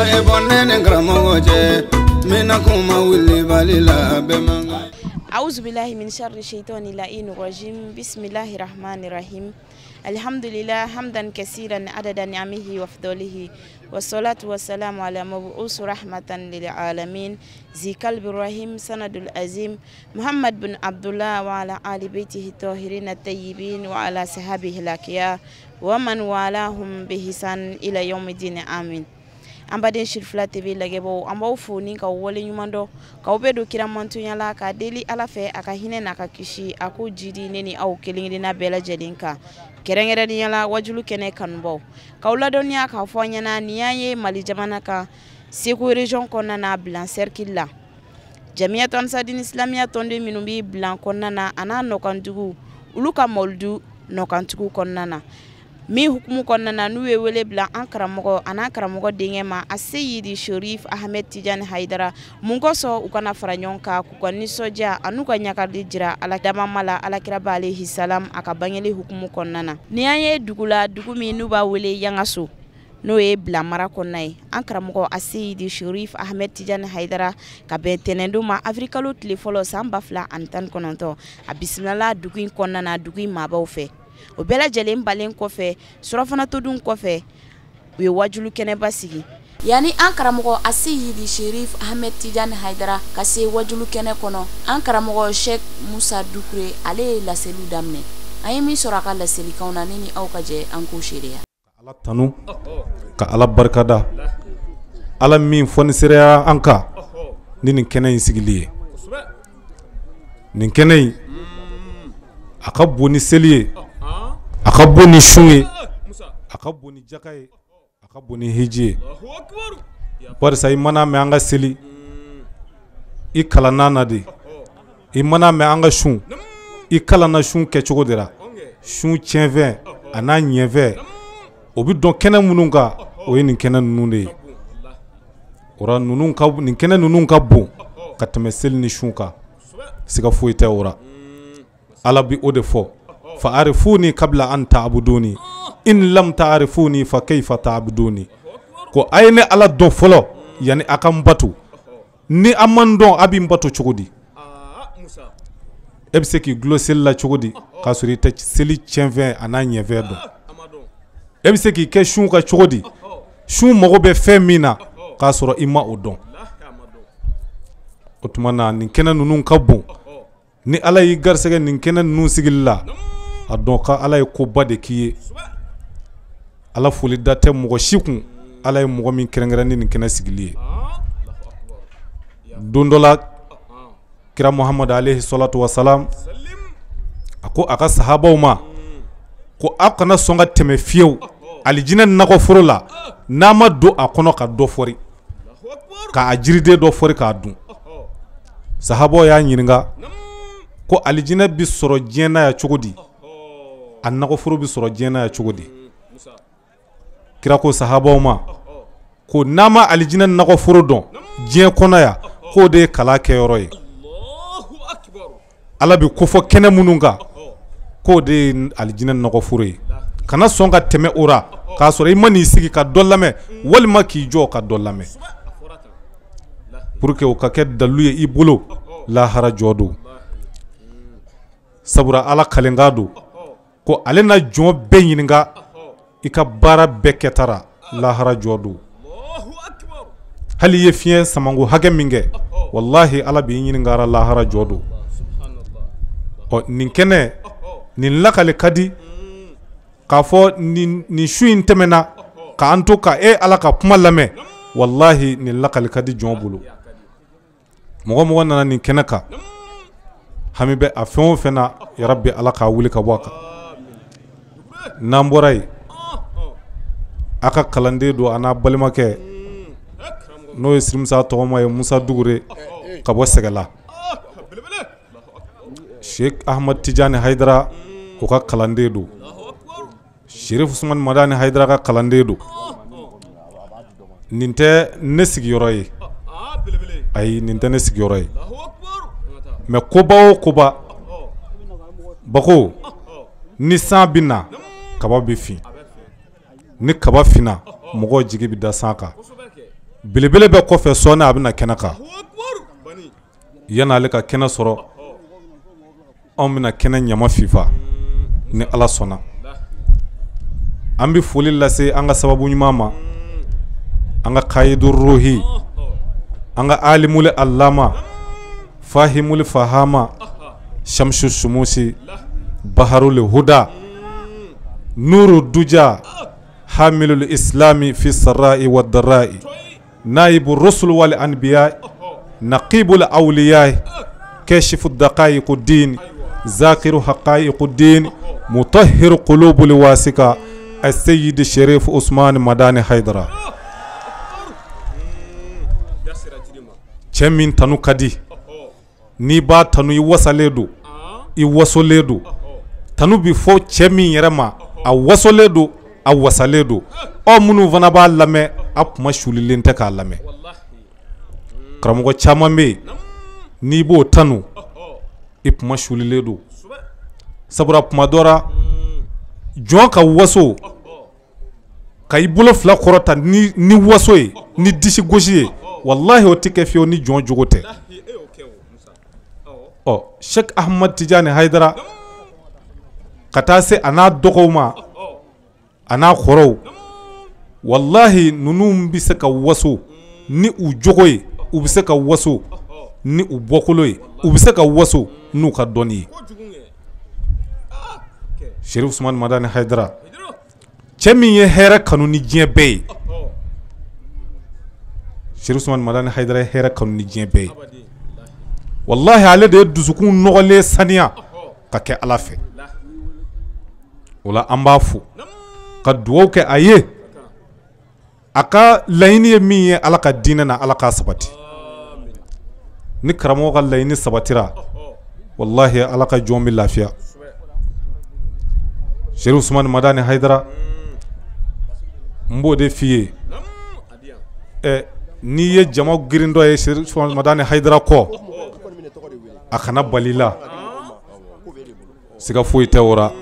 A ye bɔ ne ni karamɔgɔ cɛ n bɛna kuma wulibali la bɛɛ man kan. أعوذ بالله من شر الشيطان اللعين الرجيم بسم الله الرحمن الرحيم الحمد لله حمدا كثيرا عدد نعمه وفضله والصلاة والسلام على مبعوث رحمة للعالمين ذي قلب الرحيم سند العظيم محمد بن عبد الله وعلى آل بيته الطاهرين الطيبين وعلى صحابه الأكيار ومن والاهم بإحسان إلى يوم الدين آمين. An baden Sirifila TV lajɛbaaw, an b'aw fo ni k'aw wale ɲuman dɔn, k'aw bɛɛ don kira mantonya la, k'a deli Ala fɛ a ka hinɛ n'a ka kisi a k'o jidi ne ni aw kelen kelenna bɛɛ lajɛlen kan, kɛrɛnkɛrɛnnenya la wajulu kɛnɛ kanubaw, k'aw ladɔnniya k'a fɔ an ɲɛna nin y'an ye Mali jamana kan, Segu région kɔnɔna na, Bilan cercle la, Jamiyatu Ansadini Islamiya tɔnden minnu bɛ Bilan kɔnɔna na a n'a nɔkandugu, olu ka mawuludu nɔkantugu kɔnɔna na, min hukumu kɔnɔna na n'u ye wele bila an karamɔgɔ a n'an karamɔgɔ denkɛ ma Aseyidi Sherif Ahmed Tijani Hayidara, mun kosɔn u kana fara ɲɔgɔn kan k'u ka nisɔndiya an'u ka ɲagali jira Ala damama la Alakiraba alayhi salam a ka bangeli hukumu kɔnɔna na. Nin y'an ye dugu la, dugu min n'u b'a wele Yangaso, n'o ye Bilan mara kɔnɔna ye. An karamɔgɔ Aseyidi Sherif Ahmed Tijani Hayidara ka bɛn tɛnɛndon ma avril kalo tile fɔlɔ san 2019, a bisimilala dugu in kɔnɔna na, dugu in maabaw fɛ. O bɛɛ lajɛlen balen kɔfɛ, surafana to dun kɔfɛ, u ye wajulu kɛnɛba sigi. Yanni an karamɔgɔ Aseyidi Sherif Ahmed Tijani Hayidara ka se wajulu kɛnɛ kɔnɔ, an karamɔgɔ Sheikh Musa Dukure ale ye laseliw daminɛ. An ye min sɔrɔ a ka laselikanw na, ne ni aw ka jɛ an k'o seereya. Ala tanu, ka Ala barikada, Ala min fɔnisereya an kan ni nin kɛnɛ in sigili ye. Nin kɛnɛ in a ka bon ni seli ye, a ka bon ni sun ye, a ka bon ni jaka ye, a ka bon ni hiji ye. Barisa i mana mɛn an ka seli, i kalanna na de. I mana mɛn an ka sun, i kalanna sun kɛcogo de la. Sun tiɲɛfɛn a n'a ɲɛfɛn, o bɛ dɔn kɛnɛ minnu kan, o ye nin kɛnɛ ninnu de ye. O la ninnu ka, nin kɛnɛ ninnu ka bon ka tɛmɛ seli ni sun kan, siga foyi tɛ o la. Ala bi o de fɔ: fa arifuni kabla an ta'buduni in lam ta'rifuni fa kayfa ta'buduni. Ko a ye ne Ala dɔn fɔlɔ yanni a ka n bato. Ni a man dɔn, a bɛ n bato cogo di? E bɛ se k'i dulon seli la cogo di k'a sɔrɔ i tɛ seli tiɲɛfɛn a n'a ɲɛfɛn dɔn? E bɛ se k'i kɛ sun kan cogo di, sun mago bɛ fɛn min na, k'a sɔrɔ i ma o dɔn? O tuma na nin kɛnɛ ninnu ka bon. Ni Ala y'i garisɛgɛ nin kɛnɛ ninnu sigili la, a dɔn ka Ala ye koba de k'i ye. Ala foli da tɛ mɔgɔ si kun, Ala ye mɔgɔ min kɛrɛnkɛrɛn ni nin kɛnɛ sigili ye. Don dɔ la, kira Muhamadu alayhi salatu wasalam a ko a ka sahabaw ma ko aw kana sɔn ka tɛmɛ fiyewu alijinɛ nakɔforo la n'a ma don a kɔnɔ ka dɔ fɔri, k'a jiriden dɔ fɔri k'a dun. Sahabaw y'a ɲininka ko alijinɛ bɛ sɔrɔ diɲɛ na yan cogo di, a nakɔforo bɛ sɔrɔ diɲɛ na yan cogo di? Kira ko sahabaw ma ko n'a ma alijinɛ nakɔforo dɔn diɲɛ kɔnɔ yan, k'o de ye kalan kɛyɔrɔ ye. Ala bɛ kofɔ kɛnɛ minnu kan, k'o de ye alijinɛ nakɔforo ye. Kana sɔn ka tɛmɛ o la k'a sɔrɔ i ma n'i sigi ka dɔ lamɛn walima k'i jɔ ka dɔ lamɛn, pour que o ka kɛ dalilu ye i bolo lahara jɔ don. Sabula Ala kalenkan don ko ale na jɔn bɛɛ ɲininka i ka baara bɛɛ kɛtara lahara jɔ don. Hali i ye fiɲɛ samanko hakɛ min kɛ, walahi Ala b'i ɲininkara lahara jɔ don. Ɔ nin kɛnɛ nin lakale ka di k'a fɔ nin su in tɛmɛna k'an to ka e Ala ka kuma lamɛn, walahi nin lakale ka di jɔn bolo. Mɔgɔ mɔgɔ nana nin kɛnɛ kan, hami bɛ a fɛn o fɛn na, yarabi Ala k'a wuli ka bɔ a kan. N'an bɔra yen, a ka kalanden don a n'a balimakɛ, n'o ye Sirimusa tɔgɔma ye, Musa Dugure ka bɔ Sɛgɛla, Sheikh Ahmad Tijani Hayidara o ka kalanden don, Sherif Usman Madani Hayidara ka kalanden don. Nin tɛ ne sigiyɔrɔ ye, ayi, nin tɛ ne sigiyɔrɔ ye, mais koba o koba bako, ni san bɛ na, kaba bɛ fin. Ni kaba finna, mɔgɔw jigi bɛ da san kan. Belebele bɛ kɔfɛ sɔɔni a bɛna kɛnɛ kan. Yan'ale ka kɛnɛ sɔrɔ, anw bɛna kɛnɛ ɲama fifa ni Ala sɔnna. An bɛ foli lase an ka sababu ɲuman ma, an ka kayidu ruhi, an ka alimuli alama, fahimuli fahama, shamsu sumusi, baharul huda, nuru duja, hamilul islami fi sarra'i wa darra'i, naibu rusul wal anbiya, naqibul awliya, kashifu daqaiqud din, zakiru haqaiqud din, mutahhir qulubul wasika, as-sayyid Sherif Usman Madani Haidara. Cɛ min tanu ka di, n'i b'a tanu i wasalen don, i wasolen don. Tanu bi fɔ cɛ min yɛrɛ ma, a wasolen don, a wasalen don. Aw minnu fana b'a lamɛn, a kuma sulilen tɛ k'a lamɛn. Karamɔgɔ caman bɛ yen, n'i b'o tanu, i kuma sulilen don. Sabula kuma dɔ la, jɔn ka waso ka i bolo fila kɔrɔta ni waso ye, ni disi gosi ye, walahi o tɛ kɛ fiyewu ni jɔn jogo tɛ. Ɔ Sheikh Ahmad Tijani Haidara ka taa se a n'a dɔgɔw ma, a n'a kɔrɔw, walahi ninnu bɛ se ka waso ni u jogo ye, u bɛ se ka waso ni u bɔkolo ye, u bɛ se ka waso n'u ka dɔnni ye. Sherif Usman Madani Haidara, cɛ min ye hɛrɛ kanu ni diɲɛ bɛɛ ye. Sherif Usman Madani Haidara ye hɛrɛ kanu ni diɲɛ bɛɛ ye. Walahi ale de ye dusukun nɔgɔlen saniya ka kɛ Ala fɛ. O la an b'a fo ka dugawu kɛ a ye, a ka laɲini ye min ye Ala ka diinɛ na, Ala k'a sabati. Ni karamɔgɔ ka laɲini sabatira, walahi Ala ka jɔn bɛ lafiya. Sherif Usman Madani Haidara, n b'o de f'i ye. N'i ye jama girin dɔ ye Sherif Usman Madani Haidara kɔ, a kana bali la, siga foyi tɛ o la.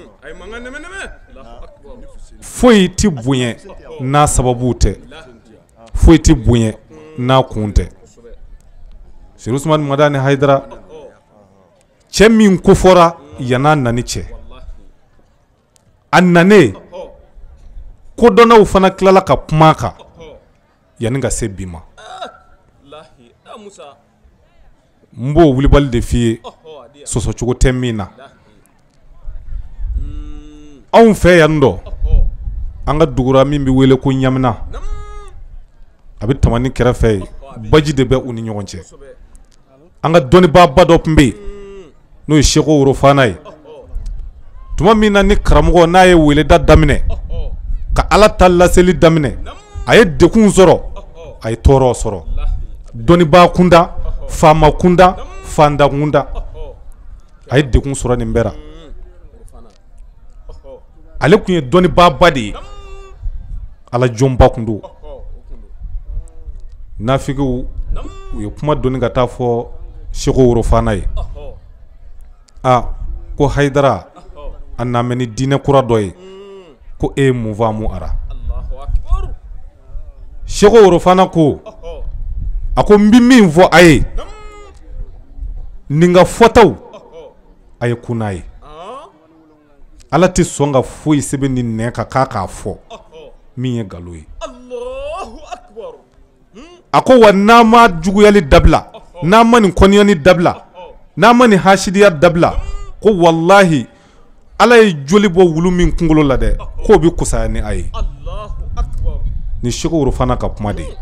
Foyi tɛ bonya n'a sababu tɛ, foyi tɛ bonya n'a kun tɛ. Sherif Usman Madani Haidara, cɛ min kofɔra yann'a nani cɛ, a nanen kodɔnnaw fana tilala ka kuma a kan yanni ka se bi ma. N b'o wulibali de f'i ye, sɔsɔcogo tɛ min na. Anw fɛ yan dɔ, an ka dugura min bɛ wele ko Ɲamina, a bɛ Tamani kɛrɛfɛ yen, baji de bɛ u ni ɲɔgɔn cɛ. An ka dɔnnibaaba dɔ tun bɛ yen, n'o ye Seko Worofana ye. Tuma min na ni karamɔgɔ n'a ye weleda daminɛ, ka Ala ta laseli daminɛ, a ye degun sɔrɔ, a ye tɔɔrɔ sɔrɔ. Dɔnnibaa kunda, faama kunda, fanda kunda, a ye degun sɔrɔ nin bɛɛ la. Ale tun ye dɔnnibaaba de ye, Ala jɔnba tun don. Nafigiw u ye kuma dɔnni ka taa fɔ Seko Worofana ye. A ko Haidara, a namɛ ni diinɛ kura dɔ ye, ko e ye mun faamu a la? Seko Worofana ko, a ko n bɛ min fɔ a ye, nin ka fɔtaw a ye kun n'a ye. Ala tɛ sɔn ka foyi sɛbɛn ni nɛn kan k'a k'a fɔ min ye nkalon ye. A ko wa n'a ma juguyali dabila, n'a ma nin kɔniyani dabila, n'a ma nin hasidiya dabila, ko walahi Ala ye joli bɔ wulu min kunkolo la dɛ, k'o bɛ kusaya ni a ye. Ni Seko Worofana ka kuma de ye,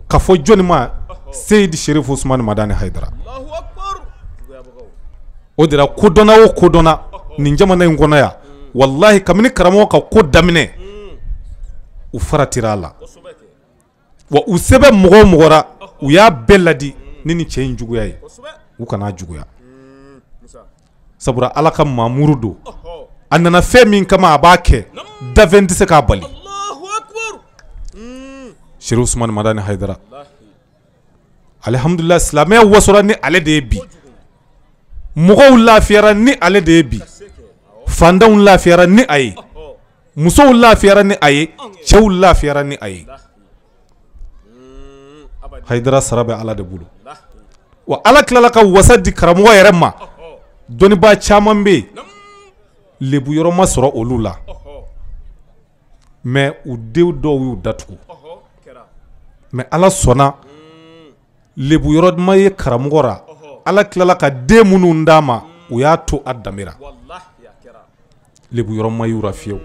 ka fɔ jɔnni ma? Seyidi Sherif Usman Madani Haidara. O de la kodɔnna o kodɔnna nin jamana in kɔnɔ yan, walahi kabini karamɔgɔ ka ko daminɛ, u faratira a la. Wa u sɛbɛn mɔgɔ o mɔgɔ la, u y'a bɛɛ ladi ni nin cɛ in juguya ye, u kana juguya. Sabula Ala ka maamuru don, a nana fɛn min kama a b'a kɛ, dafɛn tɛ se k'a bali. Sherif Usman Madani Haidara, alihamudulila, silamɛya wasora ni ale de ye bi, mɔgɔw lafiyara ni ale de ye bi, fantanw lafiyara ni a ye, musow lafiyara ni a ye, cɛw lafiyara ni a ye. Hayidara sara bɛ Ala de bolo. Wa Ala tilala ka wasa di karamɔgɔ yɛrɛ ma. Dɔnnibaa caman bɛ yen, lebu yɔrɔ ma sɔrɔ olu la, mais u denw dɔw y'u datugu. Mais Ala sɔnna lebu yɔrɔ ma ye karamɔgɔ la. Ala tilala ka den minnu d'a ma, u y'a to a danbe la. Lebu yɔrɔ ma y'u la fiyewu.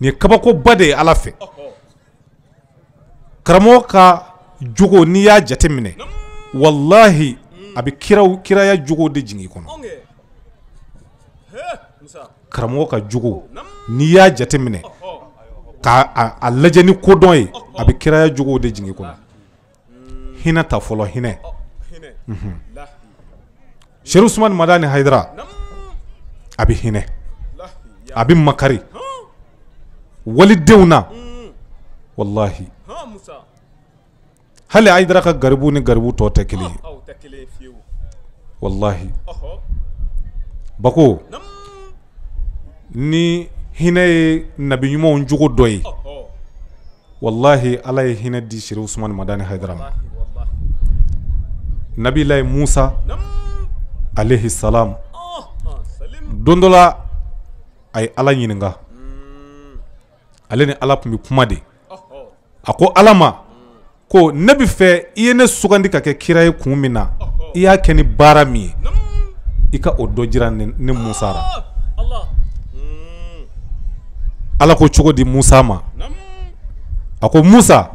Nin ye kabakoba de ye Ala fɛ. Karamɔgɔ ka jogo, n'i y'a jateminɛ, walahi a bɛ kiraya jogo de jigin i kɔnɔ. Karamɔgɔ ka jogo, n'i y'a jateminɛ k'a lajɛ ni kodɔn ye, a bɛ kiraya jogo de jigin i kɔnɔ. Hinɛ ta fɔlɔ, hinɛ. Serifu Usumani Madani Hayidara, a bɛ hinɛ, a bɛ makari walidenw na. Walahi hali Hayidara ka garibu ni garibu tɔ tɛ kelen ye. Walahi Bako, ni hinɛ ye nabi ɲumanw jogo dɔ ye, walahi Ala ye hinɛ di Serifu Usumani Madani Hayidara ma. Nabilayi Musa alayhi salam, don dɔ la a ye Ala ɲininka. Ale ni Ala tun bɛ kuma de. A ko Ala ma ko ne bɛ fɛ i ye ne sugandi ka kɛ kira ye kun min na, i y'a kɛ ni baara min ye, i ka o dɔ jira ne Musa la. Ala ko cogo di Musa ma? A ko Musa,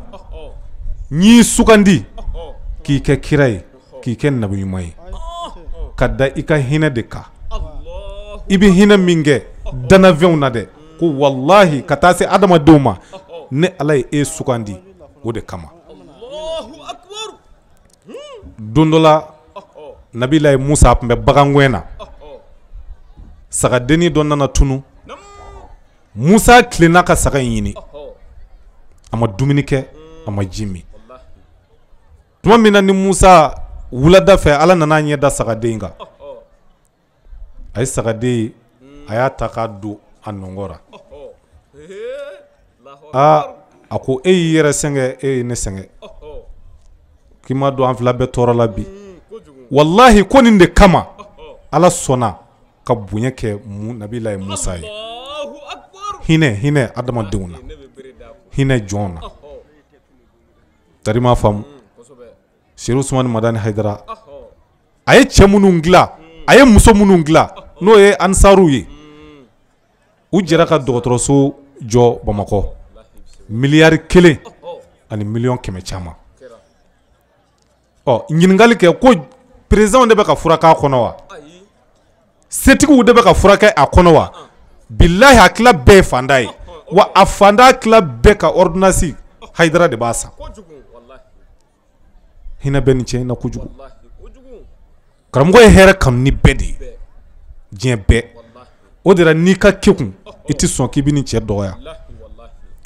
n y'i sugandi k'i kɛ kira ye, k'i kɛ nabi ɲuman ye, ka da i ka hinɛ de kan. I bɛ hinɛ min kɛ danafɛnw na dɛ, ko walahi ka taa se adamadenw ma, ne Ala ye e sugandi o de kama. Don dɔ la Nabilayi Musa tun bɛ bagangɛn na, sagadennin dɔ nana tunu. Musa tilenna ka saga in ɲini, a ma dumuni kɛ, a ma ji min. Tuma min na ni Musa wulada fɛ, Ala nana ɲɛ da sagaden kan. A ye sagaden ye, a y'a ta k'a don a nɔngɔn la. Aa, a ko e y'i yɛrɛ sɛgɛn, e ye ne sɛgɛn, k'i ma don an fila bɛɛ tɔɔrɔ la bi. Walahi ko nin de kama Ala sɔnna ka bonya kɛ Nabilayi Musa ye. Hinɛ, hinɛ adamadenw na, hinɛ jɔn na. Tari m'a faamu. Serifu Usumani Madani Hayidara, a ye cɛ minnu dilan, a ye muso minnu dilan, n'o ye ansaruw ye, u jɛra ka dɔgɔtɔrɔso jɔ Bamakɔ, 1 500 000 caman. Ɔ, ɲininkali kɛ ko président de bɛ ka furakɛ a kɔnɔ wa? Setigiw de bɛ ka furakɛ a kɔnɔ wa? Bilahi a tila bɛɛ ye fantan ye. Wa a fantan tila bɛɛ ka ordonnance Hayidara de b'a san. Hinɛ bɛ nin cɛ in na kojugu. Karamɔgɔ ye hɛrɛ kanu ni bɛɛ de ye, diɲɛ bɛɛ. O de la n'i ka kekun, i tɛ sɔn k'i bɛ nin cɛ dɔgɔya.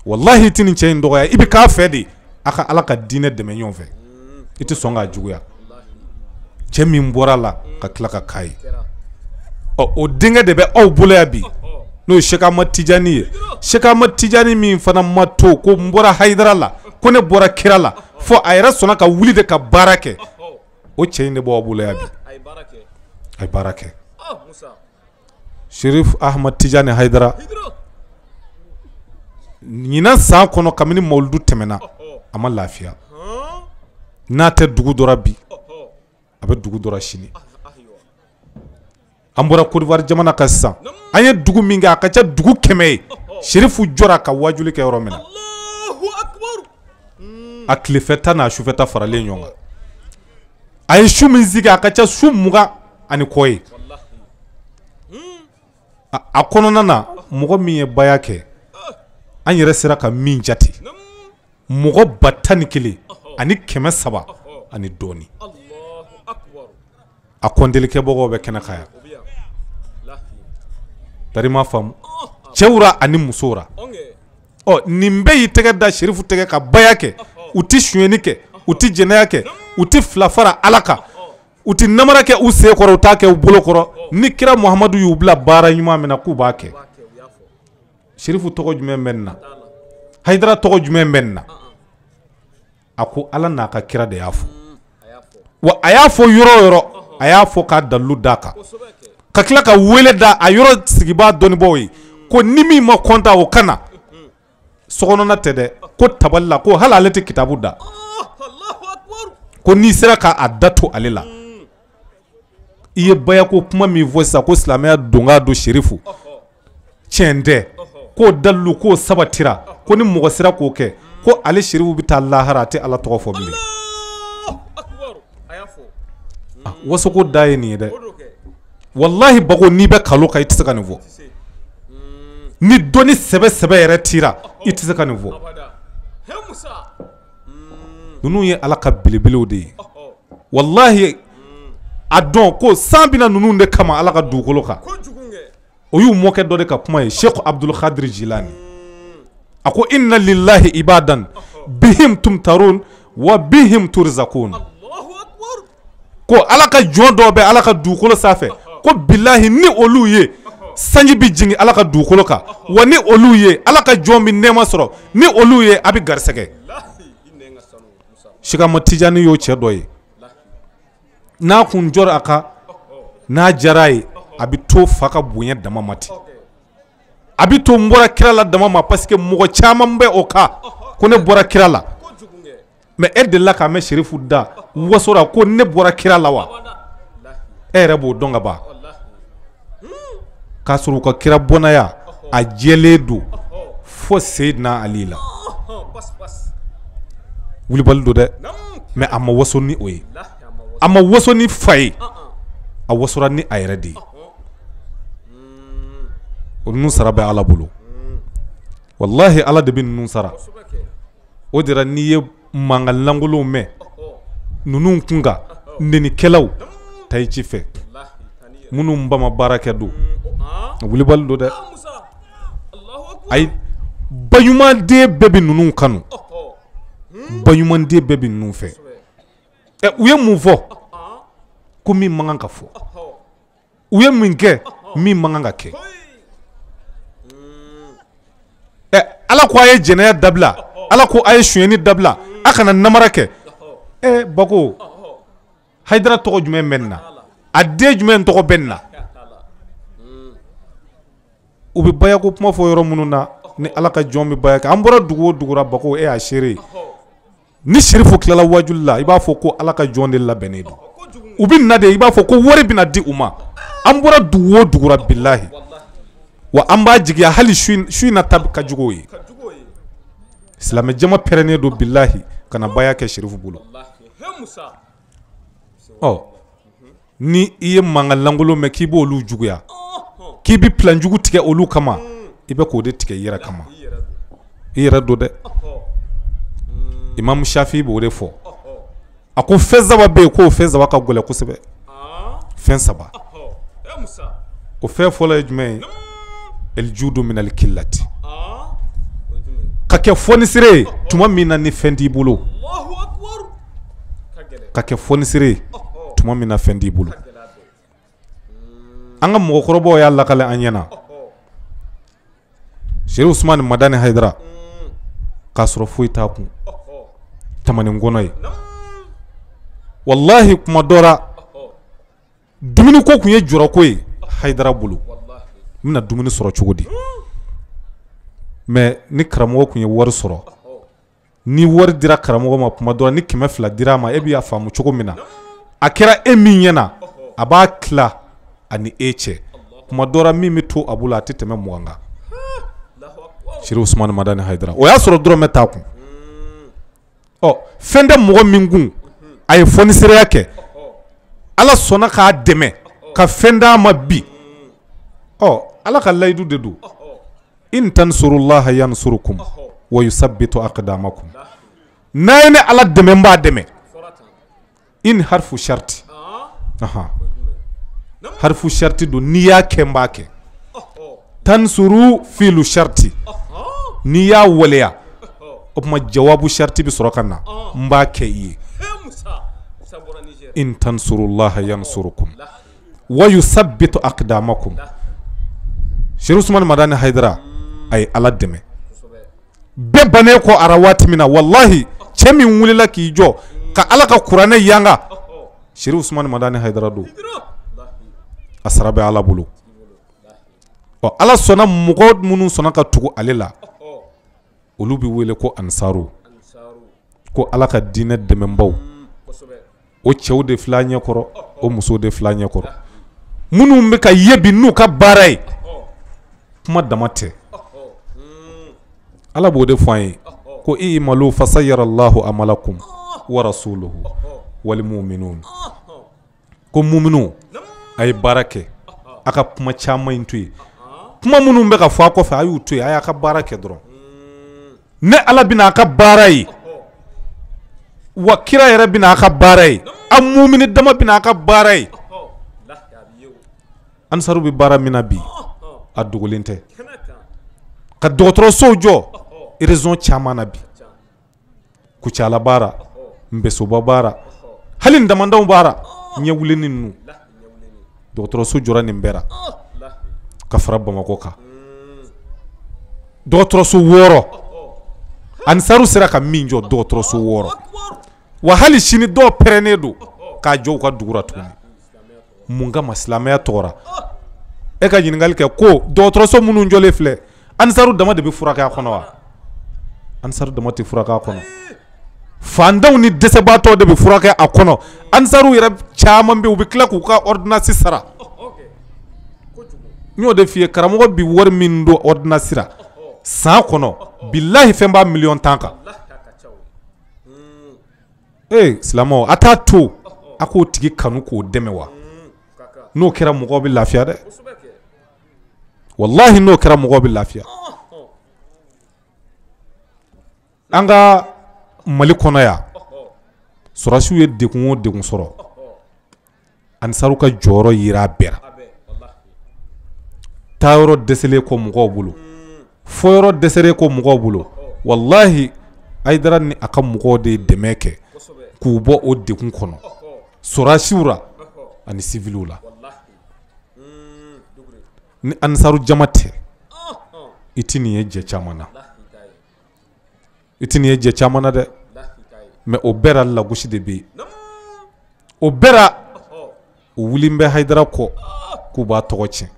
Walahi i tɛ nin cɛ in dɔgɔya, i bɛ k'a fɛ de a ka Ala ka diinɛ dɛmɛ ɲɔgɔn fɛ. I tɛ sɔn k'a juguya. Cɛ min bɔra a la ka tila ka k'a ye. Ɔ, o denkɛ de bɛ aw bolo yan bi, n'o ye Sɛki Ahmad Tijani ye. Sɛki Ahmad Tijani min fana ma to ko n bɔra Hayidara la, ko ne bɔra kira la, fo a yɛrɛ sɔnna ka wuli de ka baara kɛ. O cɛ in de b'aw bolo yan bi. A ye baara kɛ. Serifu Ahmad Tijani Hayidara, ɲinan san kɔnɔ kabini mawuludu tɛmɛna, a ma lafiya. N'a tɛ dugu dɔ la bi, a bɛ dugu dɔ la sini. An bɔra Côte d'Ivoire jamana kan sisan, an ye dugu min kɛ a ka ca dugu 100 ye. Serifu jɔra ka wajuli kɛ yɔrɔ min na, a tilefɛta n'a sufɛta faralen ɲɔgɔn kan. A ye su min sigi a ka ca su 20 ani kɔ ye. A kɔnɔna na mɔgɔ min ye baya kɛ, an yɛrɛ sera ka min jate, mɔgɔ 11 300 ani dɔɔni. A kɔntelikɛbagaw bɛ kɛnɛ kan yan. Tari m'a faamu. Cɛw ra ani musow ra. Ɔ, nin bɛɛ y'i tɛgɛ da Serifu tɛgɛ ka baya kɛ. U tɛ sonyɛni kɛ, u tɛ jɛnɛya kɛ, u tɛ fila fara Ala kan, u tɛ namara kɛ u sen kɔrɔ, u t'a kɛ u bolo kɔrɔ. Ni kira Muhamadu y'u bila baara ɲuman min na k'u b'a kɛ. Serifu tɔgɔ jumɛn bɛ nin na? Hayidara tɔgɔ jumɛn bɛ nin na? A ko Ala n'a ka kira de y'a fɔ. Wa a y'a fɔ yɔrɔ o yɔrɔ, a y'a fɔ k'a dalilu d'a kan. Ka tila ka wele da a yɔrɔ sigibaa dɔnnibaaw ye ko ni min ma kɔntan o kana. Sokɔnɔna tɛ dɛ, ko tabali la, ko hali ale tɛ kitabu da. Ko n'i sera k'a da to ale la. I ye bayako kuma min fɔ sisan ko silamɛya donka don Serifu, tiɲɛ tɛ, k'o dalilu k'o sabatira, ko ni mɔgɔ sera k'o kɛ, ko ale Serifu bɛ taa lahara a tɛ Ala tɔgɔ fɔ bilen. Wasoko da ye nin ye dɛ. Walahi Bako, n'i bɛ kalo kan i tɛ se ka nin fɔ. Ni dɔnni sɛbɛ sɛbɛ yɛrɛ tira i tɛ se ka nin fɔ. Ninnu ye Ala ka belebelew de ye. Walahi a dɔn ko san bɛna ninnu de kama Ala ka dugukolo kan. O y'u mɔkɛ dɔ de ka kuma ye, Cheikh Abdul Khadir Jilani. A ko inna lillahi ibadan bihim tumtarun wa bihim turzakun. Ko Ala ka jɔn dɔw bɛ Ala ka dugukolo sanfɛ, ko bilahi ni olu ye sanji bɛ jigin Ala ka dugukolo kan, wa ni olu ye Ala ka jɔn bɛ nɛɛma sɔrɔ, ni olu ye a bɛ garisɛgɛ. Sikama Tijani y'o cɛ dɔ ye. N'a kun jɔra a kan, n'a diyara ye, a bɛ to fa ka bonya dama ma ten. A bɛ to n bɔra kira la dama ma, parce que mɔgɔ caman bɛ o kan ko ne bɔra kira la. Mais e delila k'a mɛn Serifu da wasora ko ne bɔra kira la wa? E yɛrɛ b'o dɔn ka ban. K'a sɔrɔ u ka kira bɔnnaya a jɛlen don fo Seyidina Ali la. Wulibali don dɛ, mais a ma waso ni o ye. A ma waso ni fa ye, a wasora ni a yɛrɛ de ye. O ninnu sara bɛ Ala bolo. Walahi Ala de bɛ ninnu sara. O de la n'i ye mankan lankolonw mɛn ninnu kun kan, nɛnikɛlaw ta i ci fɛ, minnu ba ma baara kɛ don, wulibali don dɛ. Ayi, baɲumanden bɛɛ bɛ ninnu kanu, baɲumanden bɛɛ bɛ ninnu fɛ. U ye mun fɔ ko min man kan ka fɔ, u ye mun kɛ min man kan ka kɛ. Ala ko a ye jɛnɛya dabila, Ala ko a ye sonyɛni dabila, a kana namara kɛ. Bako, Hayidara tɔgɔ jumɛn bɛ nin na? A den jumɛn tɔgɔ bɛ nin na? U bɛ bayako kuma fɔ yɔrɔ minnu na, ni Ala ka jɔn bɛ baya kɛ. An bɔra dugu o dugu la Bako, e y'a seere ye. Ni Serifu tilala wajuli la, i b'a fɔ ko Ala ka jɔn de labɛnnen don. U bɛ na de, i b'a fɔ ko wari bɛna di u ma. An bɔra dugu o dugu la bilahi. Wa an b'a jigiya hali su in na ta ka jugu o ye. Silamɛ jama pɛrɛnnen don bilahi ka na baya kɛ Serifu bolo. Ɔ, ni i ye mankan lankolon mɛn k'i b'olu juguya, k'i bɛ plan jugu tigɛ olu kama, i bɛ k'o de tigɛ i yɛrɛ kama. I yɛrɛ don dɛ. Imam Shafi b'o de fɔ. A ko fɛn saba bɛ yen, k'o fɛn saba ka gɛlɛn kosɛbɛ. Fɛn saba. O fɛn fɔlɔ ye jumɛn ye? Eljudu minal killati. Ka kɛ fɔnisere ye tuma min na ni fɛn t'i bolo. Ka kɛ fɔnisere ye tuma min na fɛn t'i bolo. An ka mɔgɔkɔrɔbaw y'a lakale an ɲɛna. Serifu Usumani Madani Hayidara, k'a sɔrɔ foyi t'a kun, tamani kɔnɔ ye. Walahi kuma dɔ la dumuni ko tun ye jɔrɔko ye Hayidara bolo. N bɛna dumuni sɔrɔ cogo di? Mais ni karamɔgɔ tun ye wari sɔrɔ, ni wari dira karamɔgɔ ma kuma dɔ la, ni 200 dira a ma, e b'a faamu cogo min na, a kɛra e min ɲɛna, a b'a tila ani e cɛ. Kuma dɔ la min bɛ to a bolo a tɛ tɛmɛ 20 kan. Serifu Usumani Madani Hayidara, o y'a sɔrɔ dɔrɔmɛ t'a kun. Ɔ, fɛn tɛ mɔgɔ min kun, a ye fɔnisereya kɛ, Ala sɔnna k'a dɛmɛ ka fɛn d'a ma bi. Ɔ, Ala ka layidu de don. In tansurullaha yansurukum wa yusabbitu aqdamakum. N'a ye ne Ala dɛmɛ, n b'a dɛmɛ. In harfu sharti. Harfu sharti don, n'i y'a kɛ n b'a kɛ. Tansuru filu sharti. N'i y'a waleya, o tuma jawabu sharti bɛ sɔrɔ ka na, n b'a kɛ i ye. In tansurullaha yansurukum wa yusabbitu aqdamakum. Serifu Usumani Madani Hayidara, a ye Ala dɛmɛ. Bɛɛ bannen kɔ ara waati min na, walahi Cɛ min wulila k'i jɔ ka Ala ka kuranɛ yanga, Chérif Ousmane Madani Haidara don. A sara bɛ Ala bolo. Ɔ, Ala sɔnna mɔgɔ minnu sɔnna ka tugu ale la, olu bɛ wele ko ansaru, ko Ala ka diinɛ dɛmɛbaw. O cɛw de filɛ an ɲɛkɔrɔ, o musow de filɛ an ɲɛkɔrɔ, minnu bɛ ka ye bi n'u ka baara ye, kuma dama tɛ. Ala b'o de fɔ an ye ko i'malu fasayara Allahu amalakum wa rasuluhu wal mu'minun. Ko muminu, a ye baara kɛ, a ka kuma caman in to yen. Kuma minnu bɛ ka fɔ a kɔfɛ, a y'u to yen, a y'a ka baara kɛ dɔrɔn. Ne Ala bɛna a ka baara ye, wa kira yɛrɛ bɛna a ka baara ye, a mumini dama bɛna a ka baara ye. Ansaru bɛ baara min na bi, a dogolen tɛ. Ka dɔgɔtɔrɔsow jɔ région caman na bi, Kucala baara, Nbɛsoba baara, hali Damandaw baara, ɲɛwuleni ninnu, dɔgɔtɔrɔso jɔra nin bɛɛ la ka fara Bamakɔ kan. Dɔgɔtɔrɔso 6, Ansaru sera ka min jɔ, dɔgɔtɔrɔso 6. Wa hali sini dɔw pɛrɛnnen don k'a jɔ u ka dugu la tuguni. Mun kama? Silamɛya tɔgɔ la. E ka ɲininkali kɛ ko dɔgɔtɔrɔso minnu jɔlen filɛ, Ansaru dama de bɛ furakɛ a kɔnɔ wa? Ansaru dama tɛ furakɛ a kɔnɔ. Fantanw ni dɛsɛbaatɔw de bɛ furakɛ a kɔnɔ. Ansaru yɛrɛ caman bɛ yen, u bɛ tila k'u ka ordonnance sara. N y'o de f'i ye, karamɔgɔ bi wari min don ordonnance la san kɔnɔ, bilahi fɛn b'a 10 million kan. Ee silamɛw, a t'a to a k'o tigi kanu k'o dɛmɛ wa? N'o kɛra mɔgɔw bɛ lafiya dɛ. Wallahi n'o kɛra mɔgɔw bɛ lafiya. An ka Mali kɔnɔ yan, sɔrɔdasiw ye degun o degun sɔrɔ, Ansaru ka jɔyɔrɔ yira a bɛɛ la. Taayɔrɔ dɛsɛlen kɔ mɔgɔw bolo, fɔyɔrɔ dɛsɛlen kɔ mɔgɔw bolo, wallahi Haidara ni a ka mɔgɔw de ye dɛmɛ kɛ k'u bɔ o degun kɔnɔ, sɔrɔdasiw la ani civiliw la. Ni Ansaru jama tɛ, i tɛ nin ye jɛ caman na, i tɛ nin ye jɛ caman na dɛ. Mais o bɛɛ la lagosi de bɛ yen, o bɛɛ la u wulilen bɛ Haidara kɔ k'u b'a tɔgɔ tiɲɛ.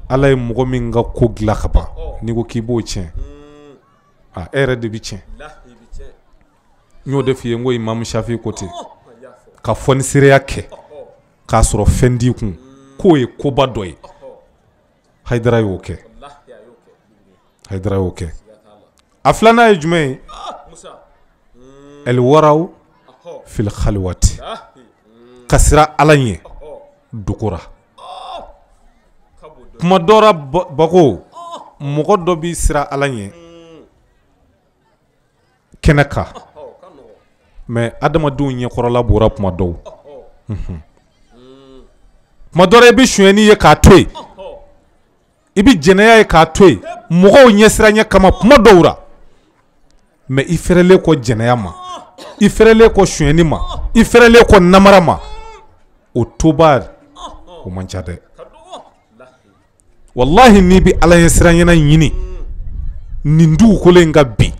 Ala ye mɔgɔ min ka ko dilan ka ban, n'i ko k'i b'o tiɲɛ, a e yɛrɛ de bɛ tiɲɛ. N y'o de f'i ye, n ko Imamu Shafi ko ten, ka fɔnisereya kɛ k'a sɔrɔ fɛn t'i kun, k'o ye koba dɔ ye. Haidara y'o kɛ, Haidara y'o kɛ. A filanan ye jumɛn ye? Alwaraw fil khalwati, ka siran Ala ɲɛ dogora. Kuma dɔ la bako, mɔgɔ dɔ b'i siran Ala ɲɛ kɛnɛ kan, mais adamadenw ɲɛkɔrɔla bɔra kuma dɔw. Kuma dɔ la i bɛ sonyɛni ye k'a to yen, i bɛ jɛnɛya ye k'a to yen, mɔgɔw ɲɛsiranɲɛ kama kuma dɔw la. Mais i fɛrɛlen kɔ jɛnɛya ma, i fɛrɛlen kɔ sonyɛni ma, i fɛrɛlen kɔ namara ma, o toba o man ca dɛ. Wallahi n'i bɛ Ala ɲɛsiranɲɛ ɲini nin dugukolo in kan bi,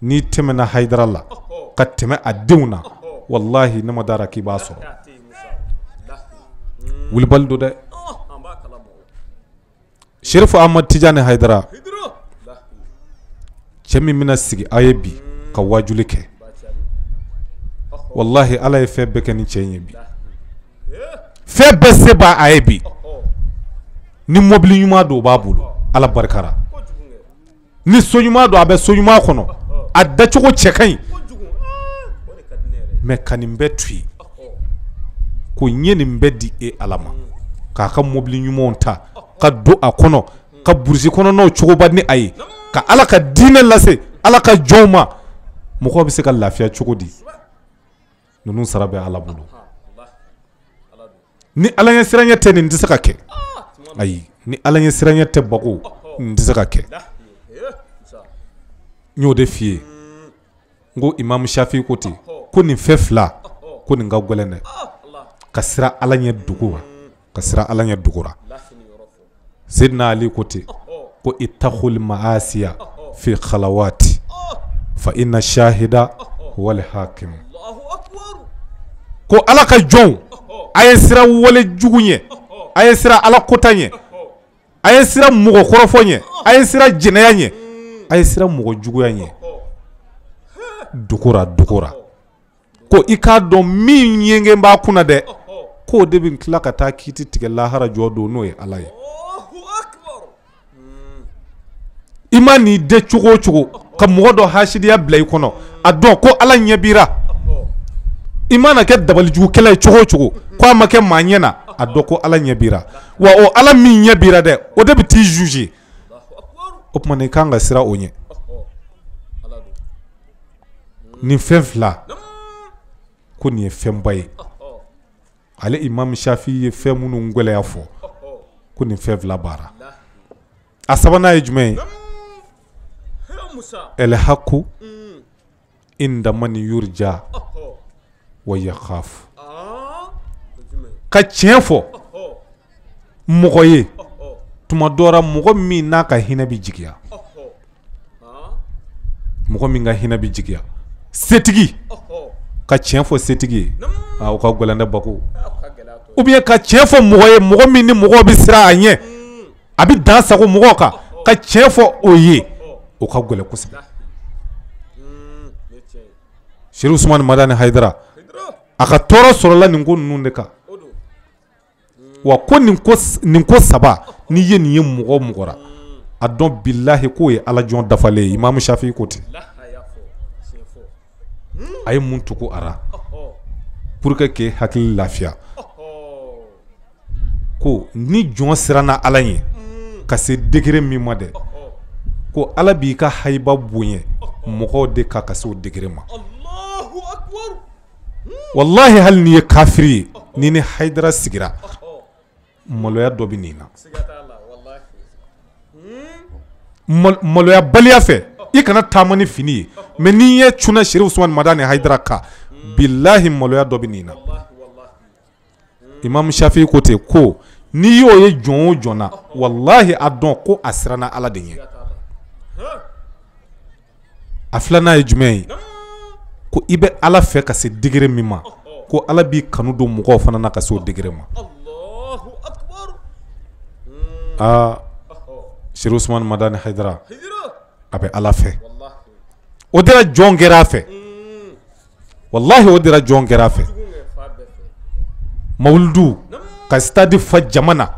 n'i tɛmɛna Haidara la ka tɛmɛ a denw na, wallahi ne ma dara k'i b'a sɔrɔ. Wulibali don dɛ. Chérif Ahmad Tidiane Haidara, cɛ min bɛna sigi a ye bi ka wajuli kɛ, wallahi Ala ye fɛn bɛɛ kɛ ni cɛ in ye bi, fɛn bɛɛ se b'a a ye bi. Ni mobili ɲuman don o b'a bolo, Ala barikara. Ni so ɲuman don a bɛ so ɲuman kɔnɔ, a dacogo cɛ ka ɲi. Mais ka nin bɛɛ to yen, ko n ye nin bɛɛ di e Ala ma, k'a ka mobili ɲumanw ta ka don a kɔnɔ, ka burusi kɔnɔnaw cogoba ni a ye, ka Ala ka diinɛ lase Ala ka jɔnw ma, mɔgɔw bɛ se ka lafiya cogo di? Ninnu sara bɛ Ala bolo. Ni Ala ɲɛsiranɲɛ tɛ, nin tɛ se ka kɛ. Ayi, ni Ala ɲɛsiranɲɛ tɛ bako, nin tɛ se ka kɛ. N y'o de f'i ye, n ko Imamu Shafi ko ten, ko nin fɛn fila, ko nin ka gɛlɛn dɛ. Ka siran Ala ɲɛ dogo la, ka siran Ala ɲɛ dogo la. Seydina Ali ko ten, ko ittaqul maasiya fi khalawati. Fa inna shahida wal hakim. Ko ala ka jɔnw, a ye siran wale jugu ɲɛ, a ye siran ala kota ɲɛ, a ye siran mɔgɔ kɔrɔfɔ ɲɛ, a ye siran jɛnɛya ɲɛ, a ye siran mɔgɔ juguya ɲɛ. Dogora dogora. Ko i k'a dɔn min ɲɛgɛn b'a kunna dɛ, k'o de bɛ tila ka taa kiiti tigɛ lahara jɔ don, n'o ye ala ye. I ma n'i de cogo o cogo ka mɔgɔ dɔ hasidiya bila i kɔnɔ, a dɔn ko ala ɲɛ b'i ra. I mana kɛ dabalijugukɛla ye cogo o cogo, ko a ma kɛ maa ɲɛ na, a dɔn ko ala ɲɛ b'i ra. Wa o ala min ɲɛ b'i ra dɛ, o de bɛ t'i juger. O tuma i kan ka siran o ɲɛ. Nin fɛn fila, ko nin ye fɛnba ye. Ale Imam Shafi ye fɛn minnu gɛlɛya fɔ, ko nin fɛn fila baara. A sabanan ye jumɛn ye? El haqqu inda man yurja wa yakhaf. Ka tiɲɛ fɔ mɔgɔ ye tuma dɔ la, mɔgɔ min n'a ka hinɛ bɛ jigiya, mɔgɔ min ka hinɛ bɛ jigiya, setigi ka tiɲɛ fɔ setigi ye, o ka gɛlɛn dɛ Bako. Ou bien ka tiɲɛ fɔ mɔgɔ ye, mɔgɔ min ni mɔgɔ bɛ siran a ɲɛ, a bɛ dan sago mɔgɔw kan, ka tiɲɛ fɔ o ye, o ka gɛlɛn kosɛbɛ. Serifu Usumani Madani Hayidara, a ka tɔɔrɔ sɔrɔla nin ko ninnu de kan. Wa ko nin ko saba, n'i ye nin ye mɔgɔ o mɔgɔ la, a dɔn bilahi k'o ye ala jɔn dafalen ye. Imam Shafi ko ten. A ye mun tugu a la pour que k'e hakili lafiya, ko ni jɔn siranna ala ɲɛ ka se degré min ma dɛ, ko ala b'i ka hayiba bonya mɔgɔw de kan ka se o degré ma. Wallahi hali n'i ye kafiri ye, n'i ni Hayidara sigira, maloya dɔ bɛ nin na. Maloya baliya fɛ, i kana taama ni fini ye, mais n'i ye cunna Serifu Usumani Madani Hayidara kan, bilahi maloya dɔ bɛ nin na. Imam Shafi ko ten, ko n'i y'o ye jɔn o jɔn na, wallahi a dɔn ko a siranna ala de ɲɛ. A filanan ye jumɛn ye? Ko i bɛ ala fɛ ka se degré min ma, ko ala b'i kanu don mɔgɔw fana na ka se o degré ma. Aa, Serifu Usumani Madani Hayidara, a bɛ ala fɛ. O de la jɔn kɛra a fɛ. Wallahi o de la jɔn kɛra a fɛ. Mawuludu ka stade fa jama na,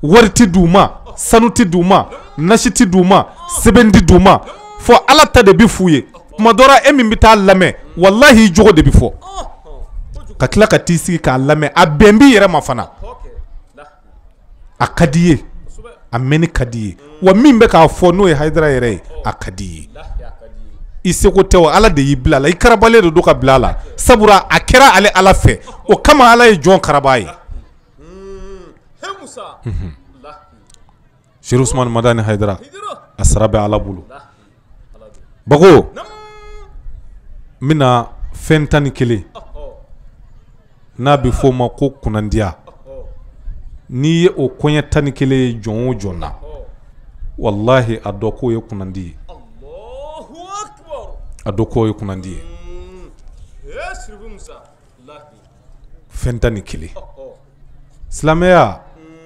wari ti d'u ma, sanu ti d'u ma, nasi ti d'u ma, sɛbɛn ti d'u ma, fɔ ala ta de bɛ f'u ye. Tuma dɔ la e min bɛ taa lamɛn, wallahi i jogo de bɛ fɔ. Ka tila ka t'i sigi k'a lamɛn, a bɛn b'i yɛrɛ ma fana. A ka di ye, a mɛnni ka di ye. Wa min bɛ k'a fɔ n'o ye Hayidara yɛrɛ ye, a ka di ye. I seko tɛ o, ala de y'i bila a la, i karabalen de don ka bila a la. Sabula a kɛra ale ala fɛ, o kama ala ye jɔn karaba ye. Serifu Usumani Madani Hayidara, a sara bɛ ala bolo. Bako, n bɛna fɛn 11 n'a bɛ f'o ma ko kunnandiya. N'i ye o kɔɲɛ 11 ye jɔn o jɔn na, wallahi a dɔn k'o ye kunnandi ye. A dɔn k'o ye kunnandi ye. Fɛn 11. Silamɛya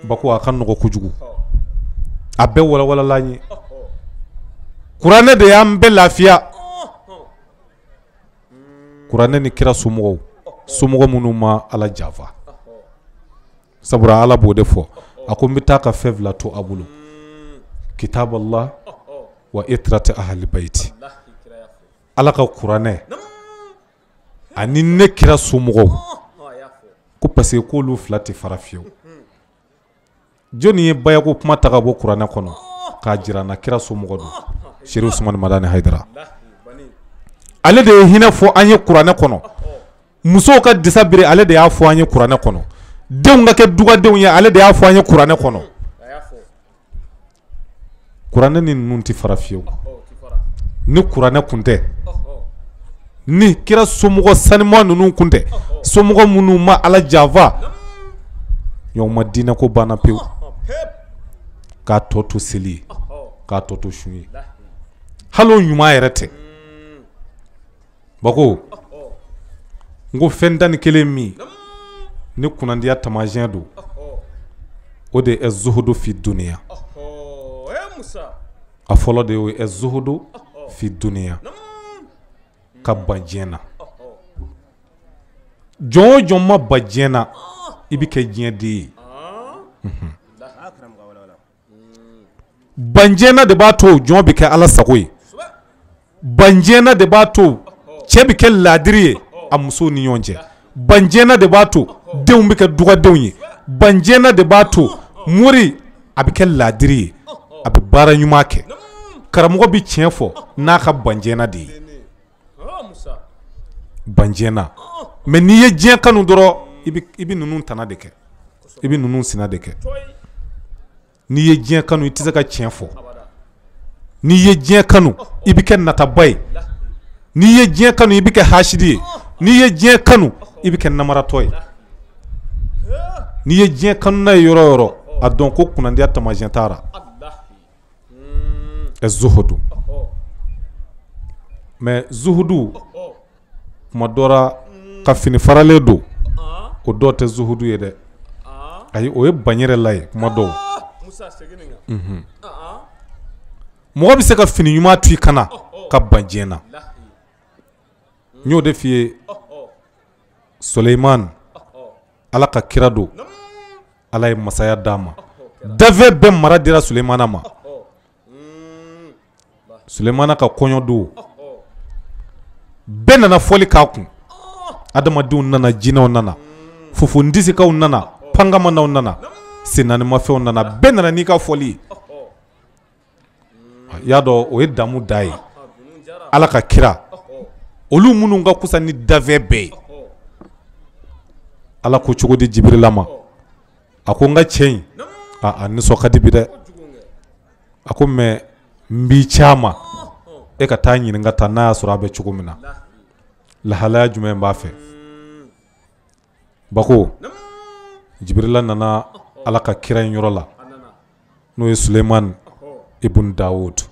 Bako, a ka nɔgɔ kojugu. A bɛɛ walawalala an ye. Kuranɛ de y'an bɛɛ lafiya. Kuranɛ ni kira somɔgɔw, somɔgɔ minnu ma ala janfa. Sabula ala b'o de fɔ. A ko n bɛ taa ka fɛn fila to a bolo. Kitab Allah wa itrati ahli bayti. Ala ka kuranɛ ani ne kira somɔgɔw, ko parce que k'olu fila tɛ fara fiyewu. Jɔnni ye bayako kuma ta ka bɔ kuranɛ kɔnɔ k'a jira n na kira somɔgɔ don? Serifu Usumani Madani Hayidara. Ale de ye hinɛ fɔ an ye kuranɛ kɔnɔ. Musow ka disa biri, ale de y'a fɔ an ye kuranɛ kɔnɔ. Denw ka kɛ dugadenw ye, ale de y'a fɔ an ye kuranɛ kɔnɔ. Kuranɛ ni ninnu tɛ fara fiyewu. Ni kuranɛ kun tɛ, ni kira somɔgɔ sanima ninnu kun tɛ, somɔgɔ minnu ma ala janfa, ɲɔgɔn ma diinɛ ko banna pewu. K'a tɔ to seli ye, k'a tɔ to sun ye, hali o ɲuman yɛrɛ tɛ. Bako n ko fɛn 11 min ni kunnandiya taamasiyɛn don, o de ye zuhudu fi duniya. A fɔlɔ de y'o ye zuhudu fi duniya, ka ban diɲɛ na. Jɔn o jɔn ma ban diɲɛ na, i bɛ kɛ diɲɛ den ye. Ban diɲɛ na de b'a to jɔn bɛ kɛ Ala sago ye. Ban diɲɛ na de b'a to cɛ bɛ kɛ laadiri ye a musow ni ɲɔgɔn cɛ. Ban diɲɛ na de b'a to denw bɛ kɛ dugadenw ye. Ban diɲɛ na de b'a to mori a bɛ kɛ laadiri ye, a bɛ baara ɲuman kɛ. Karamɔgɔ bɛ tiɲɛ fɔ n'a ka ban diɲɛ na de ye. Ban diɲɛ na. Mais n'i ye diɲɛ kanu dɔrɔn, i bɛ ninnu tana de kɛ, i bɛ ninnu sina de kɛ. N'i ye diɲɛ kanu, i tɛ se ka tiɲɛ fɔ. N'i ye diɲɛ kanu, i bɛ kɛ nataba ye. N'i ye diɲɛ kanu, i bɛ kɛ hasidi ye. N'i ye diɲɛ kanu, i bɛ kɛ namaratɔ ye. N'i ye diɲɛ kanu n'a ye yɔrɔ o yɔrɔ, a dɔn ko kunnandiya taamasiyɛn t'a la. Zuhudu. Mais zuhudu kuma dɔ la ka fini faralen don, o dɔw tɛ zuhudu ye dɛ. Ayi, o ye banyɛrɛla ye kuma dɔw. Mɔgɔ bɛ se ka fini ɲuman to i kana ka ban diɲɛ na. N y'o de f'i ye, Suleiman, Ala ka kira don, Ala ye masaya d'a ma. Dafɛ bɛɛ mara dira Suleimana ma. Suleimana ka kɔɲɔ don, bɛɛ nana fɔli k'a kun. Adamadenw nana, jinɛw nana, fofondisikaw nana, pangamanaw nana, sennaanimafɛnw nana, bɛɛ nana n'i ka fɔli ye. I y'a dɔn o ye damu da ye. Ala ka kira, olu minnu ka kusa ni dafɛ bɛɛ ye. Ala ko cogo di Jibirila ma, a ko n ka cɛ in a nisɔn ka di bi dɛ. A ko mais n b'i ci a ma, e ka taa ɲininka ta n'a y'a sɔrɔ a bɛ cogo min na, lahalaya jumɛn b'a fɛ. Bako Jibirila nana Ala ka kira in yɔrɔ la, n'o ye Suleiman ibn Dawud.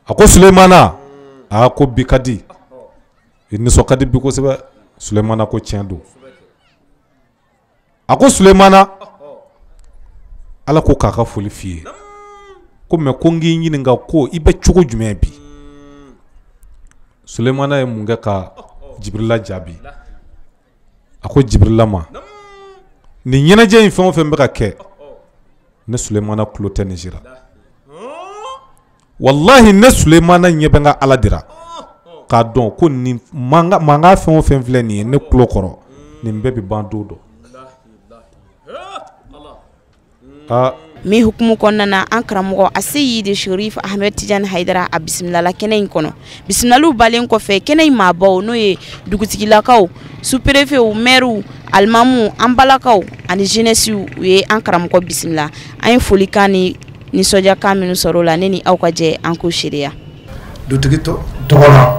A ko Suleimana, a ko bi ka di, i nisɔn ka di bi kosɛbɛ. Suleimana ko tiɲɛ don. A ko Suleimana, Ala ko k'a ka foli f'i ye, ko mais ko n k'i ɲininka ko i bɛ cogo jumɛn bi. Suleimana ye mun kɛ ka Jibirila jaabi? A ko Jibirila ma, nin ɲɛnajɛ in fɛn o fɛn bɛ ka kɛ, ne Suleimana tulo tɛ nin si la. Walahi ne Suleimana ɲɛ bɛ n ka Ala dira k'a dɔn ko nin mankan fɛn o fɛn filɛ nin ye ne tulo kɔrɔ, nin bɛɛ bɛ ban don dɔ. Min hukumu kɔnɔna na, an karamɔgɔ Aseyidi Sherif Ahmed Tidiane Haidara a bisimilala kɛnɛ in kɔnɔ. Bisimilaliw balen kɔfɛ, kɛnɛ in maabaw n'o ye dugutigilakaw, sous-préfetw, maires, alimamuw, an balakaw ani jeunesse u ye an karamɔgɔ bisimila. An ye folikan ni nisɔndiyakan minnu sɔrɔ o la, ne ni aw ka jɛ an k'o seereya. Dutigi tɔgɔ la,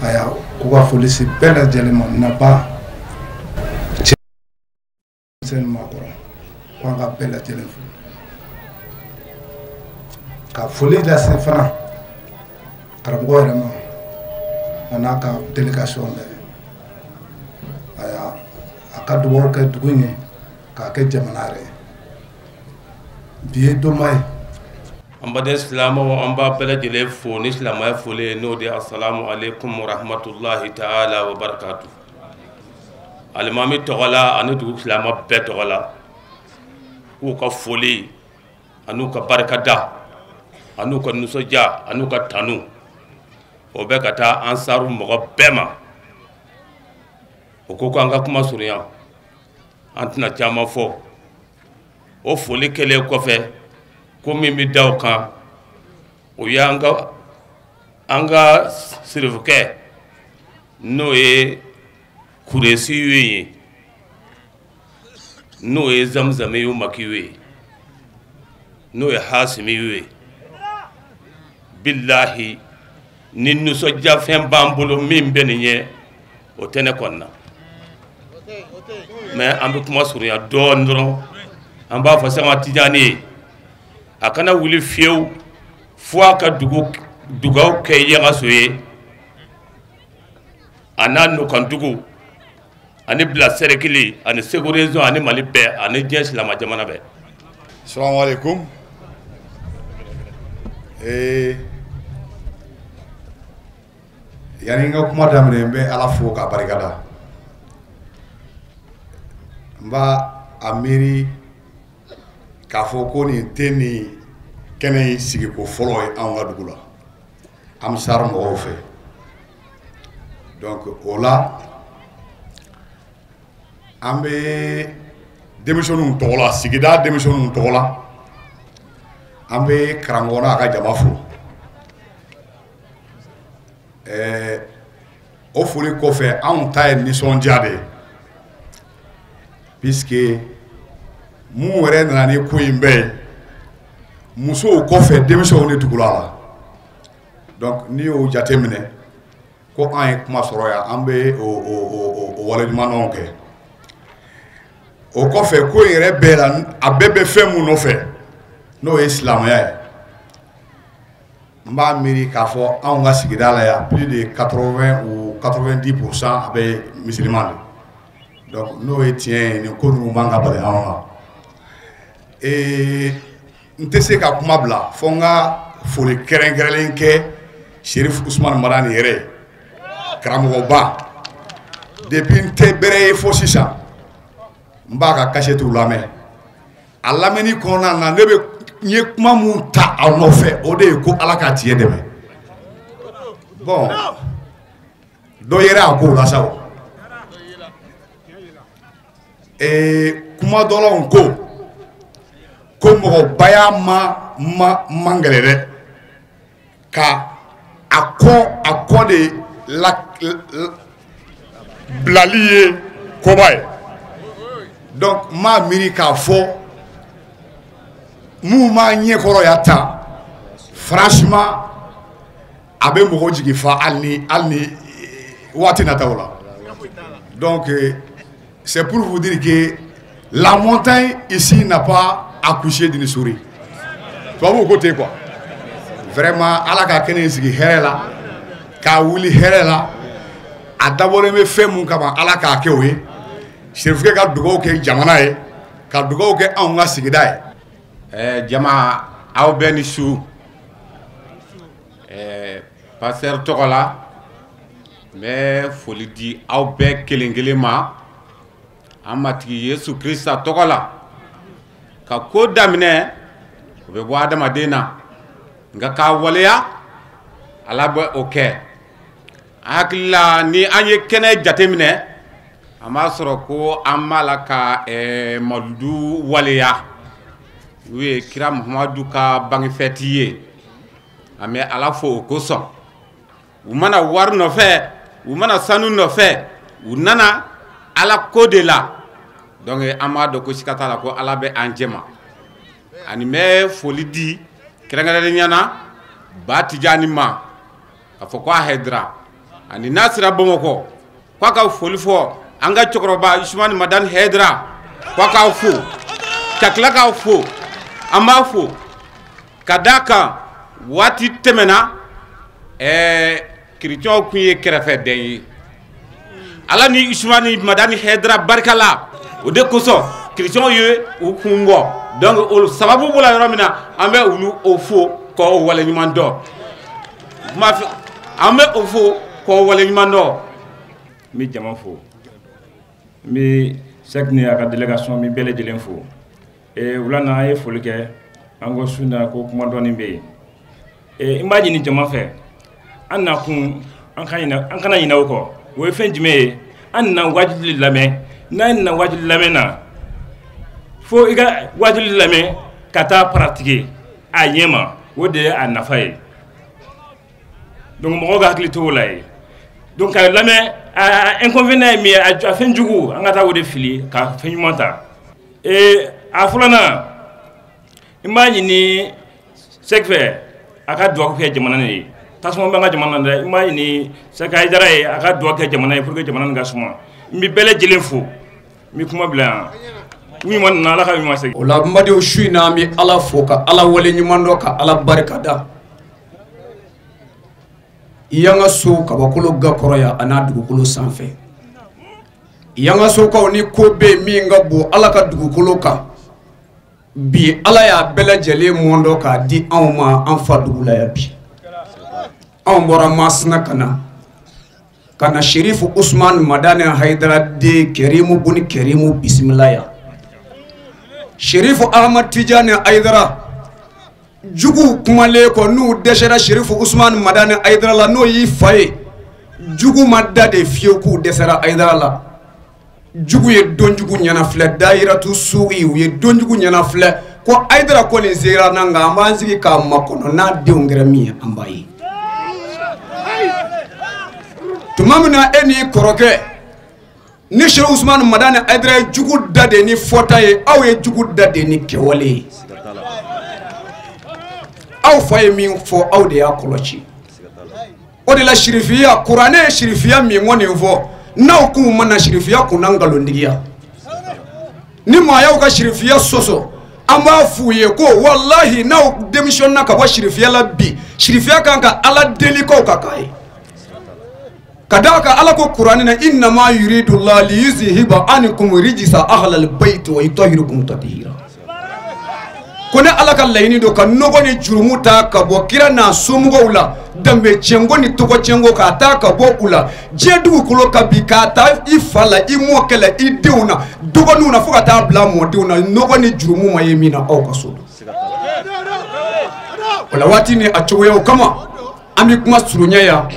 aya k'u ka foli se bɛɛ lajɛlen ma, naba cɛ maakɔrɔ, ko an ka bɛɛ lajɛlen fo. Ka foli lase fana karamɔgɔ yɛrɛ ma a n'a ka délégation bɛɛ. Aya a ka dugawu kɛ dugu in ye k'a kɛ jamana yɛrɛ ye. Bi ye donba ye. An baden silamɛw, an b'a bɛɛ lajɛlen fo ni silamɛya foli ye, n'o de ye asalamu aleykum wa rahmatulahi ta'ala wa barakatu. Alimami tɔgɔ la ani dugu silamɛ bɛɛ tɔgɔ la, k'u ka foli an'u ka barikada an'u ka nisɔndiya an'u ka tanu, o bɛ ka taa ansaru mɔgɔ bɛɛ ma. O ko k'an ka kuma surunya, an tɛna caman fɔ. O foli kɛlen kɔfɛ, ko min bɛ da o kan, o ye an ka sirifukɛ n'o ye Kuresiyu ye, n'o ye Zamzamiyu Makiyu ye, n'o ye Hasimiyu ye. Bilahi ni nisɔndiyafɛn b'an bolo min bɛ nin ye, o tɛ ne kɔni na. Mais an bɛ kuma surunya dɔɔnin dɔrɔn. An b'a fɔ Sɛki Tijani ye, a kana wuli fiyewu fo a ka dugawu kɛ Yagaso ye. A n'a Nɔkandugu ani Bila Sɛrɛkili ani Segu région ani Mali bɛɛ ani diɲɛ silamɛ jamana bɛɛ. Salamu aleykum. Yani n ka kuma daminɛ, n bɛ Ala fo k'a barikada. N b'a a miiri k'a fɔ ko nin tɛ nin kɛnɛ in sigiko fɔlɔ ye anw ka dugu la, Ansar mɔgɔw fɛ. Donc o la, an bɛ denmisɛnninw tɔgɔ la, sigida denmisɛnninw tɔgɔ la, an bɛ karamɔgɔ n'a ka jama fo. O foli kɔfɛ, anw ta ye nisɔndiya de ye, puisque mun yɛrɛ nana ni ko in bɛɛ ye, musow kɔfɛ, denmisɛnw de tugula a la. Donc n'i y'o jateminɛ ko an ye kuma sɔrɔ yan, an bɛ o waleɲumandɔn kɛ. O kɔfɛ, ko in yɛrɛ bɛɛ la, a bɛɛ bɛ fɛn mun nɔfɛ, n'o ye silamɛya ye. N b'a miiri k'a fɔ anw ka sigida la yan, plus de 80 ou 90 %, a bɛ musulman de. Donc n'o ye tiɲɛ ye, nin ko ninnu man ka bali anw na. N tɛ se ka kuma bila fo n ka foli kɛrɛnkɛrɛnlen kɛ Serif Usumani Madani yɛrɛ ye, karamɔgɔba. Depuis n tɛ bɛrɛ ye fo sisan, n b'a ka kasɛtiw lamɛn. A lamɛnni kɔnɔna na, ne bɛ n ye kuma mun ta a nɔfɛ, o de ye ko Ala ka tiɲɛ dɛmɛ. Bon, dɔ yɛrɛ a kow la sa. O kuma dɔlaw ko mɔgɔbaya ma man gɛlɛ dɛ, ka a kɔ de la bilali ye koba ye. Donc n b'a miiri k'a fɔ mun b'a ɲɛkɔrɔ ya tan, franchement, a bɛ mɔgɔ jigi fa, hali ni waati nataw la. Donc c'est pour vous dire que la montagne ici n'a pas accouché d'une souris. Tubabuw ko ten quoi. Vraiment, Ala ka kɛnɛ in sigi hɛrɛ la, k'a wuli hɛrɛ la. A dabɔlen bɛ fɛn mun kama, Ala k'a kɛ o ye. Serifukɛ ka dugawu kɛ jamana ye, ka dugawu kɛ anw ka sigida ye. Jama, aw bɛɛ ni su. Pasteur tɔgɔ la, n bɛ foli di aw bɛɛ kelen kelen ma an Matigi Yesu Krista tɔgɔ la. Ka ko daminɛ, o bɛ bɔ adamaden na, nka k'a waleya, Ala bɛ o kɛ. An hakili la, ni an ye kɛnɛ jateminɛ, an b'a sɔrɔ ko an b'a la ka maludu waleya, n'o ye kira Muhamadu ka bangefɛti ye. An bɛ Ala fo o kosɔn. U mana wari nɔfɛ, u mana sanu nɔfɛ, u nana Ala ko de la. Donc an b'a dɔn ko sika t'a la ko Ala bɛ an jɛma. Ani n bɛ foli di kɛrɛnkɛrɛnnenya na Ba Tijani ma, k'a fɔ ko a hɛdira ani n'a sera Bamakɔ, k'a ka foli fɔ an ka cɛkɔrɔba Usumani Madani Hɛdira, k'a k'a fo, ka tila k'a fo. An b'a fo ka d'a kan, waati tɛmɛna, kerecɛnw tun ye kɛrɛfɛdɛn ye. Ala ni Usumani Madani Hɛdira barika la, o de kosɔn kerecɛnw ye u kun bɔ. Donc o sababu bɔra yɔrɔ min na, an bɛ olu o fo k'o waleɲuman dɔn. An bɛ o fo k'o waleɲuman dɔn. N bɛ jama fo, n bɛ Sɛki ni a ka délégation, n bɛ bɛɛ lajɛlen fo. Wula na, an ye foli kɛ, an ko su na ko kuma dɔɔni bɛ yen. N b'a ɲini jama fɛ, an nakun, an ka ɲinɛ, an kana ɲinɛ o kɔ. O ye fɛn jumɛn ye? An nana wajuli lamɛn. N'an nana wajuli lamɛn na, fo i ka wajuli lamɛn ka taa pratiquer a ɲɛ ma, o de ye a nafa ye. Donc mɔgɔw ka hakili to o la ye. Donc ka lamɛn, a inconvénient ye min ye, a fɛn jugu, an ka taa o de fili ka fɛn ɲuman ta. A filanan, n b'a ɲini Sɛki fɛ, a ka duwawu kɛ jamana in ye. Tasuma b'an ka jamana na dɛ. N b'a ɲini Sɛki Hayidara ye, a ka duwawu kɛ jamana ye pour que jamana nin ka suma. N bɛ bɛɛ lajɛlen fo, n bɛ kuma bila yan. N ɲuman nana, Ala ka ɲuman segin. O la, n badenw, su in na, an bɛ Ala fo ka Ala wale ɲuman dɔn, ka Ala barika da. Yangaso kabakolo gakɔrɔ yan a n'a dugukolo sanfɛ. Yangasokaw ni ko bɛ min ka bon Ala ka dugukolo kan bi, Ala y'a bɛɛ lajɛlen mɔndɔ k'a di anw ma an fa dugu la yan bi. Anw bɔra Masina ka na Sherifu Usman Madani Hayidara den Kɛrimu buni Kɛrimu bisimila yan. Sherifu Ahmad Tijani Hayidara juguw kumalen kɔ n'u dɛsɛra Sherifu Usman Madani Hayidara la, n'o y'i fa ye, jugu ma da de fiyewu k'u dɛsɛra Hayidara la. Jugu ye donjugu ɲɛnafilɛ, dayiratu suyi u ye donjugu ɲɛnafilɛ ko Hayidara kɔni sera na, nka an b'an sigi k'a makɔnɔ n'a denw kɛra min ye an b'a ye. Tuma min na e n'i kɔrɔkɛ ni Sherifu Usman Madani Hayidara ye jugu da de ni fɔta ye, aw ye jugu da de ni kɛwale ye. Aw fa ye min fɔ aw de y'a kɔlɔsi. O de la sirifiya, kuranɛ ye sirifiya min kɔni fɔ, n'aw k'u ma na sirifiya kunna nkalontigiya. Ni maa y'aw ka sirifiya sɔsɔ, an b'a f'u ye ko walahi n'aw démissionna ka bɔ sirifiya la bi, sirifiya kan ka Ala deli k'aw ka k'a ye. Ka d'a kan Ala ko kuranɛ na innama yuridullah liyuzhiba ankum rijsa ahlal bayt wa yutahhirukum tathira. Ko ne Ala ka laɲini don ka nɔgɔ ni jurumu ta ka bɔ kira n'a somɔgɔw la, danbe tiɲɛnko ni tɔgɔ tiɲɛnko k'a ta ka bɔ u la, diɲɛ dugukolo ka bi k'a ta i fa la, i mɔkɛ la, i denw na, dɔgɔninw na, fo ka taa bila mɔdenw na, nɔgɔ ni jurumu ma ye min na aw ka so don. O la waati ni a cogoyaw kama an bɛ kuma surunya yan.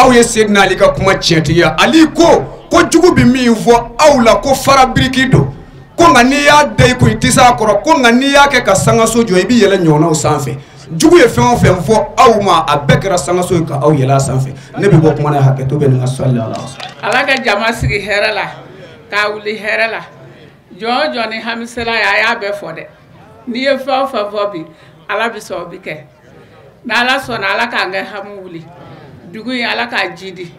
Aw ye Seydina Ali ka kuma tiɲɛtigiya. Ali ko ko jugu bɛ min fɔ aw la ko fara biriki don, ko nka n'i y'a da i kun i tɛ s'a kɔrɔ, ko nka n'i y'a kɛ ka sangaso jɔ i bɛ yɛlɛ ɲɔgɔnnaw sanfɛ. Jugu ye fɛn o fɛn fɔ aw ma, a bɛɛ kɛra sangaso ye ka aw yɛlɛ a sanfɛ. Ne bɛ bɔ kuma na, hakɛto bɛ nin ka sɔli ala. Ala ka jama sigi hɛrɛ la, k'a wuli hɛrɛ la. Jɔn o jɔn ni hamisela ye, a y'a bɛɛ fɔ dɛ. N'i ye fɛn o fɛn fɔ bi, Ala bɛ sɔn o bɛ kɛ. N'Ala sɔnna, Ala k'an kɛ hami wuli. Dugu in Ala k'a jidi.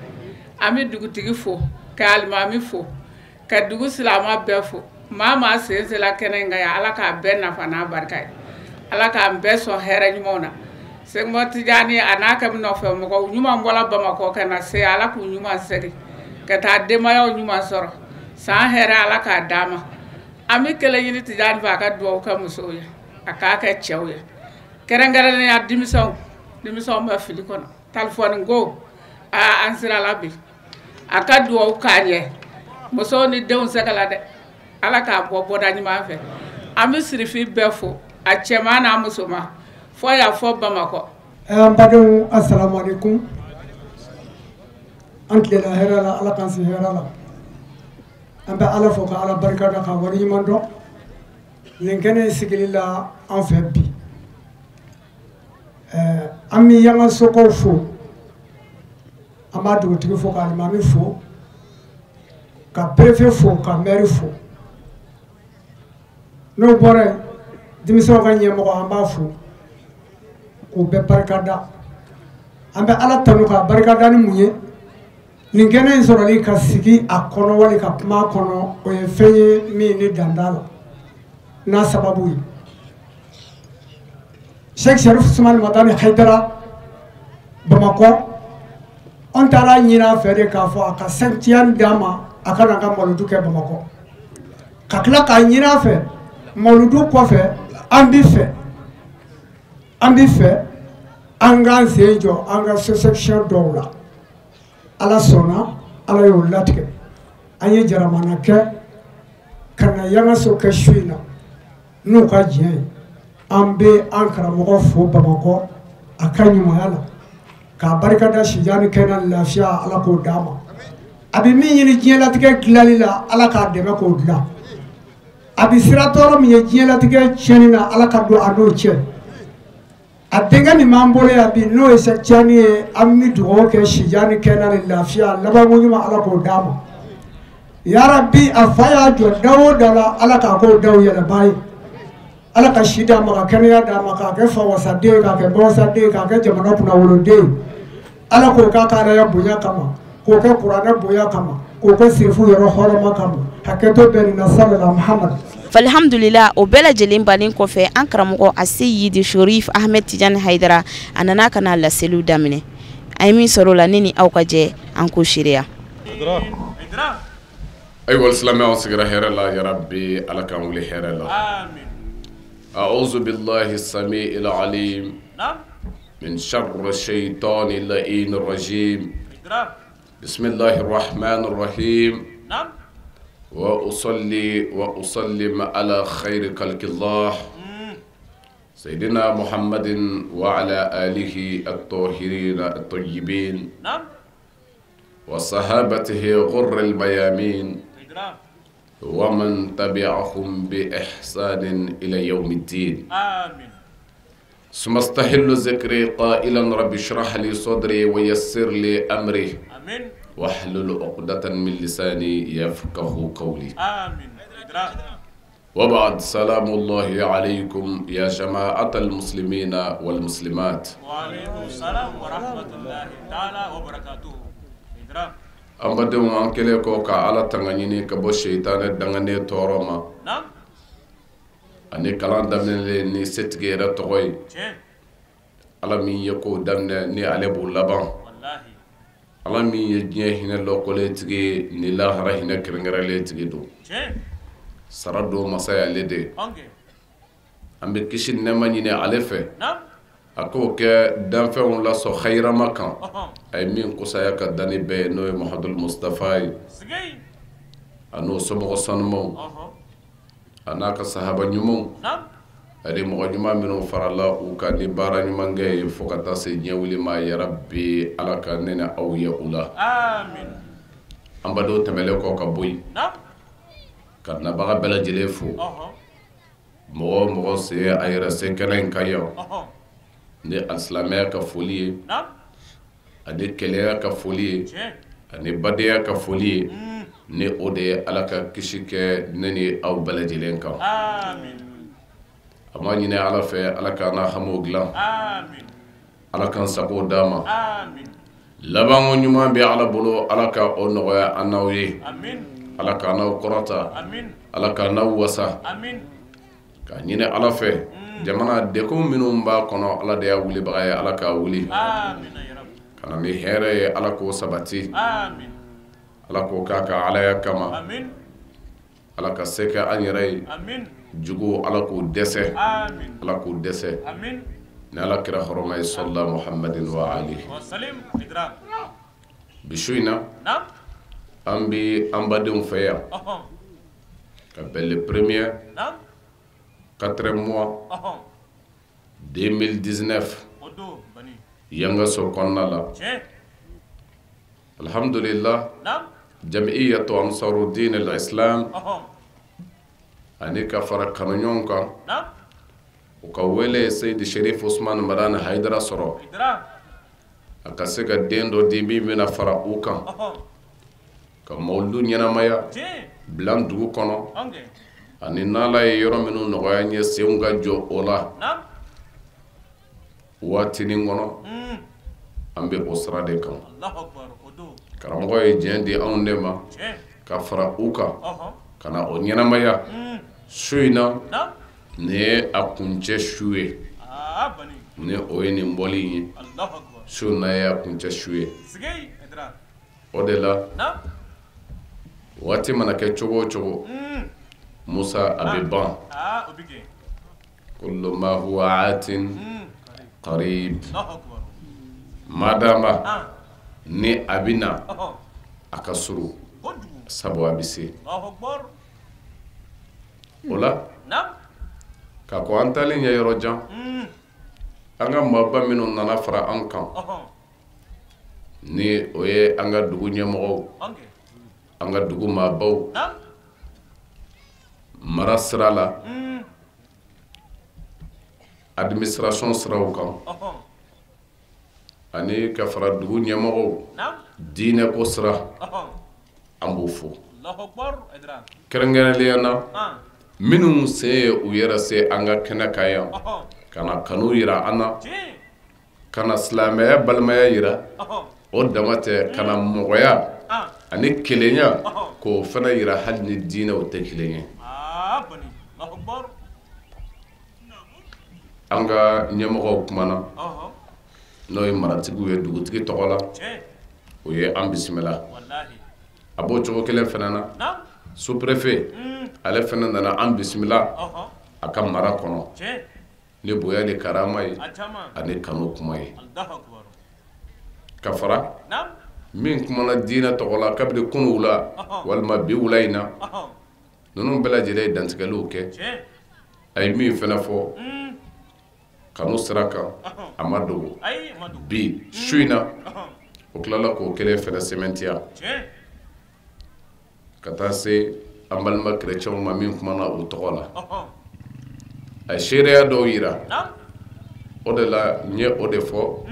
An bɛ dugutigi fo, ka alimami fo, ka dugu silamɛ bɛɛ fo. Maa maa sen sera kɛnɛ in kan yan, Ala k'a bɛɛ nafa n'a barika ye. Ala k'an bɛɛ sɔn hɛrɛ ɲumanw na. Sɛki Tijani a n'a kɛ nɔfɛ mɔgɔw ɲuman bɔra Bamakɔ ka na se, Ala k'u ɲuman segin ka taa denbayaw ɲuman sɔrɔ. San hɛrɛ Ala k'a d'an ma. An bɛ kelen ɲini Tijani fɛ, a ka dugawu kɛ musow ye, a k'a kɛ cɛw ye. Kɛrɛnkɛrɛnnenya denmisɛnw bɛ fili kɔnɔ. Telefɔni ko aa an sera la bi. A ka dugawu k'an ye. Musow ni denw sɛgɛla la dɛ. Ala k'a bɔ bɔda ɲuman fɛ. An bɛ sirifin bɛɛ fo, a cɛman n'a musoman, fo y'a fɔ Bamakɔ. An badenw, asalaamaaleykum. An tilela hɛrɛ la, Ala k'an se hɛrɛ la. An bɛ Ala fo ka Ala barika da ka waleɲuman dɔn nin kɛnɛ in sigili la an fɛ bi. An bɛ Yangasokaw fo, an b'a dugutigi fo ka alimami fo, ka préfet fo, ka maire fo. N'o bɔra yen, denmisɛnw ka ɲɛmɔgɔ an b'a fo k'u bɛɛ barika da. An bɛ Ala tanu k'a barika da ni mun ye? Nin kɛnɛ in sɔrɔli ka sigi a kɔnɔ wali ka kuma a kɔnɔ, o ye fɛn ye min ni dan t'a la n'a sababu ye. Cheikh Sherif Usman Madani Hayidara Bamakɔ, an taara ɲini a fɛ de k'a fɔ a ka sɛntiya d'an ma, a ka na an ka mawuludu kɛ Bamakɔ. Ka tila k'a ɲini a fɛ mawuludu kɔfɛ, an bi fɛ an k'an sen jɔ an ka section dɔw la. Ala sɔnna, Ala y'o latigɛ. An ye jaramana kɛ ka na Yangaso kɛ su in na n'u ka diɲɛ ye. An bɛ an karamɔgɔ fo Bamakɔ a ka ɲumanya la, k'a barika da sijan ni kɛnɛ lafiya, Ala k'o d'a ma. A bɛ min ɲini diɲɛlatigɛ dilanli la, Ala k'a dɛmɛ k'o dilan. A bɛ sira tɔɔrɔ min ye diɲɛlatigɛ tiɲɛni na, Ala ka don a n'o cɛ. A denkɛ min b'an bolo yan bi n'o ye Sɛki Tijani ye, an bɛ dugawu kɛ sijan ni kɛnɛ ni lafiya labanko ɲuman, Ala k'o d'a ma. Yarabi, a fa y'a jɔ da o da la, Ala k'a k'o daw yɛlɛma ye. Ala ka si d'a ma, ka kɛnɛya d'a ma, k'a kɛ fawasaden ye, k'a kɛ bawasaden ye, k'a kɛ jamana kunnawoloden ye. Ala k'o k'a ka alaya bonya kama, k'o kɛ kuranɛ bonya kama, k'o kɛ sirifu yɛrɛ hɔrɔnma kama. Hakɛto bɛɛ nin na, salala Muhamadu. Alhamdulillah, o bɛɛ lajɛlen bannen kɔfɛ, an karamɔgɔ Aseyidi Sherif Ahmed Tijani Hayidara a nana ka na laseliw daminɛ. An ye min sɔrɔ o la, ne ni aw ka jɛ an k'o seereya. Ayiwa, silamɛw sigira hɛrɛ la. Yarabi, Ala k'an wuli hɛrɛ la. أعوذ بالله السميع العليم من شر الشيطان اللعين الرجيم. بسم الله الرحمن الرحيم. وأصلي وأسلم على خير خلق الله سيدنا محمد وعلى آله الطاهرين الطيبين وصحابته غر الميامين ومن تبعهم بإحسان إلى يوم الدين. آمين. ثم استحل ذكري قائلا: رب اشرح لي صدري ويسر لي أمري. آمين. واحلل عقدة من لساني يفقه قولي. آمين. وبعد، سلام الله عليكم يا جماعة المسلمين والمسلمات. وعليكم السلام ورحمة الله تعالى وبركاته. An badenw, an kɛlen kɔ ka Ala tanga ɲini ka bɔ seitanɛ danganen tɔɔrɔ ma ani kalan daminɛlen ni setigi yɛrɛ tɔgɔ ye, Ala min ye kow daminɛ ni ale b'o laban, Ala min ye diɲɛ hinɛ lɔkɔlen tigi ye ni lahara hinɛ kɛrɛnkɛrɛnlen tigi don, sara don masa ye ale de ye. An bɛ kisi nɛɛma ɲini ale fɛ, a k'o kɛ danfɛnw lasɔn hayirama kan, a ye min kusaya ka danni bɛɛ ye, n'o ye Muhamadu Mustafa ye, a n'o somɔgɔ sanumaw, a n'a ka sahaba ɲumanw ani mɔgɔ ɲuman minnu farala u kan ni baara ɲumankɛ ye fo ka taa se diɲɛ wuli ma. Yarabi, Ala ka ne ni aw ye u la. An badenw, tɛmɛlen kɔ ka bɔ yen, ka nabaga bɛɛ lajɛlen fo, mɔgɔ o mɔgɔ se a yɛrɛ se kɛnɛ in kan yan, ni alisilamɛya ka foli ye, ani kɛlɛya ka foli ye, ani badenya ka foli ye, ni o de ye Ala ka kisi kɛ ne ni aw bɛɛ lajɛlen kan. A ma ɲini Ala fɛ, Ala k'an n'a hamiw dilan, Ala k'an sago d'an ma, labanko ɲuman bɛ Ala bolo, Ala ka o nɔgɔya an n'aw ye, Ala k'an n'aw kɔrɔta, Ala k'an n'aw wasa. Ka ɲini Ala fɛ, jamana degun minnu b'a kɔnɔ, Ala de y'a wulibaga ye, Ala k'a wuli ka na ni hɛrɛ ye, Ala k'o sabati, Ala k'o k'a ka Alaya kama, Ala ka se kɛ an yɛrɛ ye, jugu Ala k'o dɛsɛ, Ala k'o dɛsɛ ni Ala kira hɔrɔma ye, sɔlila Muhammadin wa alihi. Bi su in na, an bi an badenw fɛ yan ka bɛn le premier 4 mois 2019, Yangaso kɔnɔna la. Alhamdulillah, Jam'iyyatu Ansaruddin al-Islam ani ka fara kanuɲɔgɔn kan, u ka wele Seyidi Sherif Usman Madani Hayidara sɔrɔ, a ka se ka den dɔ di min bɛna fara u kan ka mawuludu ɲɛnamaya bila dugu kɔnɔ, ani n'Ala ye yɔrɔ minnu nɔgɔya n ye, senw ka jɔ o la waatinin kɔnɔ. An bɛ o sira de kan. Karamɔgɔ ye diɲɛ di anw de ma ka fara u kan ka na o ɲɛnamaya. Su in na, nin ye a kuncɛ su ye, ni o ye nin bɔli in ye. Su na ye a kuncɛ su ye. O de la, waati mana kɛ cogo o cogo, Musa, a bɛ ban. Kullu ma huwa atin qarib, madama ni a bɛ na, a ka surun, sabu a bɛ se o la. Ka ko an taalen ɲɛ yɔrɔ jan, an ka maaba minnu nana fara an kan, ni o ye an ka dugu ɲɛmɔgɔw, an ka dugu maabaw, mara sira la, administration siraw kan, ani ka fara dugu ɲɛmɔgɔw diinɛ ko sira, an b'o fo kɛrɛnkɛrɛnnenya na, minnu se ye u yɛrɛ se an ka kɛnɛ kan yan ka na kanu yira an na, ka na silamɛya balimaya yira, o dama tɛ, ka na mɔgɔya ani kelenya k'o fana yira, hali ni diinɛw tɛ kelen ye. An ka ɲɛmɔgɔw kumana, N'o ye maratigiw ye dugutigi tɔgɔ la, o ye an bisimila. A b'o cogo kelen fana na, sous-préfet ale fana nana an bisimila a ka mara kɔnɔ ni bonya ni karama ye ani kanu kuma ye. Ka fara min kumana diinɛ tɔgɔ la kabini kunu wula walima bi wula in na, ninnu bɛɛ lajɛlen ye dantigɛliw kɛ. A ye min fana fɔ kanu sira kan, a ma dogo. Bi su in na, o tilala k'o kelen fana sɛmɛntiya ka taa se an balima kerecɛnw ma min kumana o tɔgɔ la. A ye seereya dɔw yira, o de la n ye o de fɔ,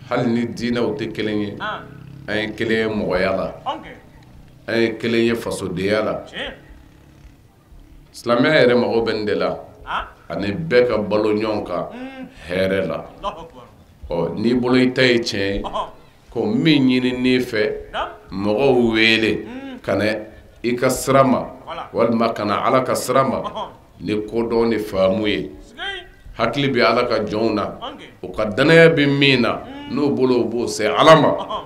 hali ni diinɛw tɛ kelen ye, an ye kelen ye mɔgɔya la, an ye kelen ye fasodenya la. Silamɛya yɛrɛ mago bɛ nin de la, ani bɛɛ ka balo ɲɔgɔn kan hɛrɛ la. Ɔ n'i bolo i ta ye tiɲɛ ye, ko min ɲinin'i fɛ, mɔgɔw wele ka na i ka sira ma walima ka na Ala ka sira ma ni kodɔn ni faamu ye. Hakili bɛ Ala ka jɔnw na, u ka danaya bɛ min na, n'u bolo u b'o se Ala ma.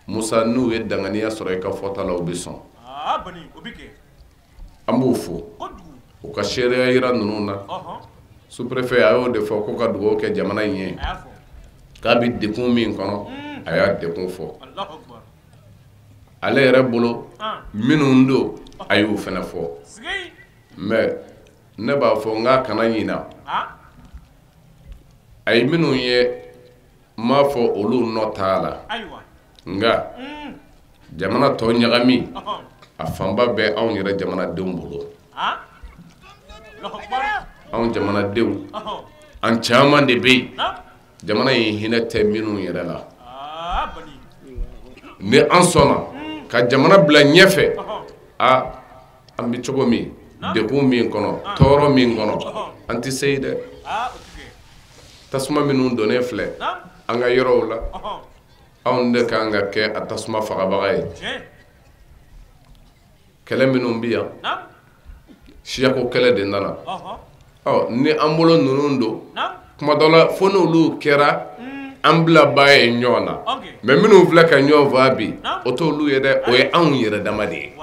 Musa, n'u ye danganiya sɔrɔ i ka fɔta la, u bɛ sɔn. An b'u fo u ka seereya yira ninnu na. Sous-préfet a y'o de fɔ ko ka dugawu kɛ jamana in ye, k'a bɛ degun min kɔnɔ, a y'a degun fɔ. Ale yɛrɛ bolo minnu don, a y'o fana fɔ. Mais ne b'a fɔ n k'a kana ɲina, a ye minnu ye, n m'a fɔ olu nɔ t'a la, nka jamana tɔ ɲagami a fanba bɛ anw yɛrɛ jamanadenw bolo. Anw jamanadenw, an caman de bɛ yen, jamana in hinɛ tɛ minnu yɛrɛ la. Ni an sɔnna ka jamana bila ɲɛfɛ, a an bɛ cogo min, degun min kɔnɔ, tɔɔrɔ min kɔnɔ, an tɛ se yen dɛ. Tasuma minnu donnen filɛ an ka yɔrɔw la, anw de kan ka kɛ a tasuma fagabaga ye. Kɛlɛ minnu bɛ yan, siyako kɛlɛ de nana. Ɔ ni an bolo ninnu don, kuma dɔ la fo n'olu kɛra an bilabaa ye ɲɔgɔn na. Mais minnu filɛ ka ɲɔgɔn faa bi, o t'olu ye dɛ, o ye anw yɛrɛ dama de ye.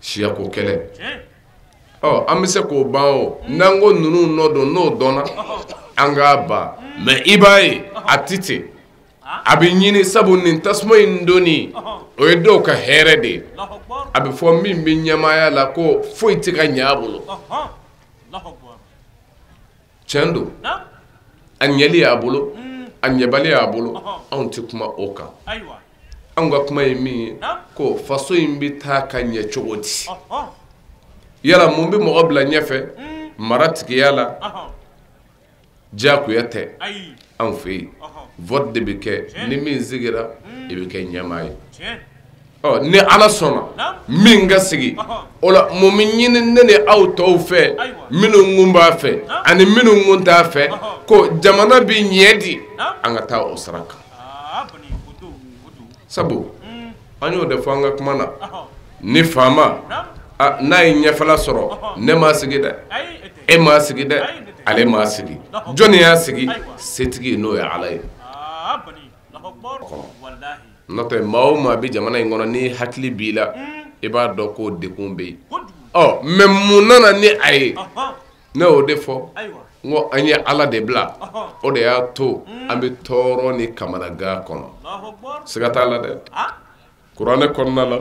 Siyako kɛlɛ, ɔ an bɛ se k'o ban o, n'an ko ninnu nɔ don, n'o dɔnna an k'a ban. Mais i b'a ye a tɛ ten, a bɛ ɲini, sabu nin tasuma in donni, o ye dɔw ka hɛrɛ de ye. A bɛ fɔ min bɛ ɲɛmaaya la ko foyi tɛ ka ɲɛ a bolo. Tiɲɛ don, a ɲɛli y'a bolo, a ɲɛbali y'a bolo, anw tɛ kuma o kan. Anw ka kuma ye min ye, ko faso in bɛ taa ka ɲɛ cogo di? Yala mun bɛ mɔgɔ bila ɲɛfɛ mara tigiya la? Diyagoya tɛ anw fɛ yen. Vote de bɛ kɛ, ni min sigira i bɛ kɛ ɲɛmaa ye. Ɔ ni Ala sɔnna min ka sigi o la, mun bɛ ɲini ne ni aw tɔw fɛ, minnu kun b'a fɛ ani minnu kun t'a fɛ, ko jamana bɛ ɲɛ di, an ka taa o sira kan. Sabu an y'o de fɔ an ka kuma na, ni faama n'a ye ɲɛfɛla sɔrɔ, ne m'a sigi dɛ, e m'a sigi dɛ, ale m'a sigi. Jɔnni y'a sigi? Setigi, n'o ye Ala ye. N'o tɛ maa o maa bɛ jamana in kɔnɔ, ni hakili b'i la, i b'a dɔn k'o degun bɛ yen. Ɔ mais mun nana ni a ye? Ne y'o de fɔ, n ko an ye Ala de bila, o de y'a to an bɛ tɔɔrɔ ni kamanagan kɔnɔ. Siga t'a la dɛ. Kuranɛ kɔnɔna la,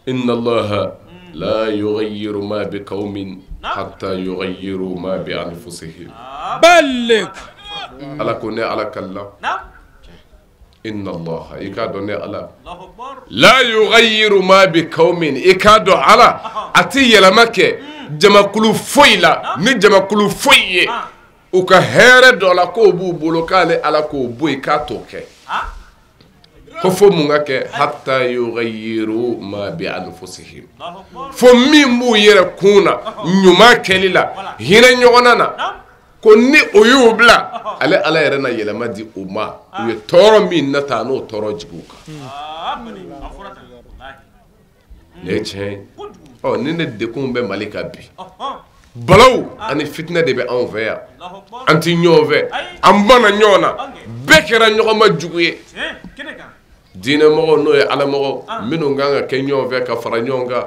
inna Allaha la yughayyiru ma bi qaumin hatta yughayyiru ma bi anfusihim. Balik. Ala ko ne Ala kalla, inna Allaha, i k'a dɔn ne Ala, la yughayyiru ma bi qaumin, i k'a dɔn Ala a tɛ yɛlɛma kɛ jamakulu foyi la, ni jamakulu foyi ye u ka hɛrɛ dɔ la k'o b'u bolo, k'ale Ala k'o bɔ yen, k'a t'o kɛ. Ko fo mun ka kɛ? Hatta yughayyiru ma bi anfusihim, fo min b'u yɛrɛ kun na ɲuman kɛli la, hinɛ ɲɔgɔnna na, ko ni o y'u bila, ale Ala yɛrɛ na yɛlɛma di u ma. U ye tɔɔrɔ min nata, n'o tɔɔrɔ jigin u kan. Nin ye tiɲɛ ye. Ɔ ni ne degun bɛ Mali kan bi, Balaw ani fitinɛ de bɛ anw fɛ yan, an tɛ ɲɔgɔn fɛ, an banna ɲɔgɔn na, bɛɛ kɛra ɲɔgɔn ma jugu ye. Diinɛmɔgɔw n'o ye alamɔgɔw minnu kan ka kɛ ɲɔgɔn fɛ ka fara ɲɔgɔn kan,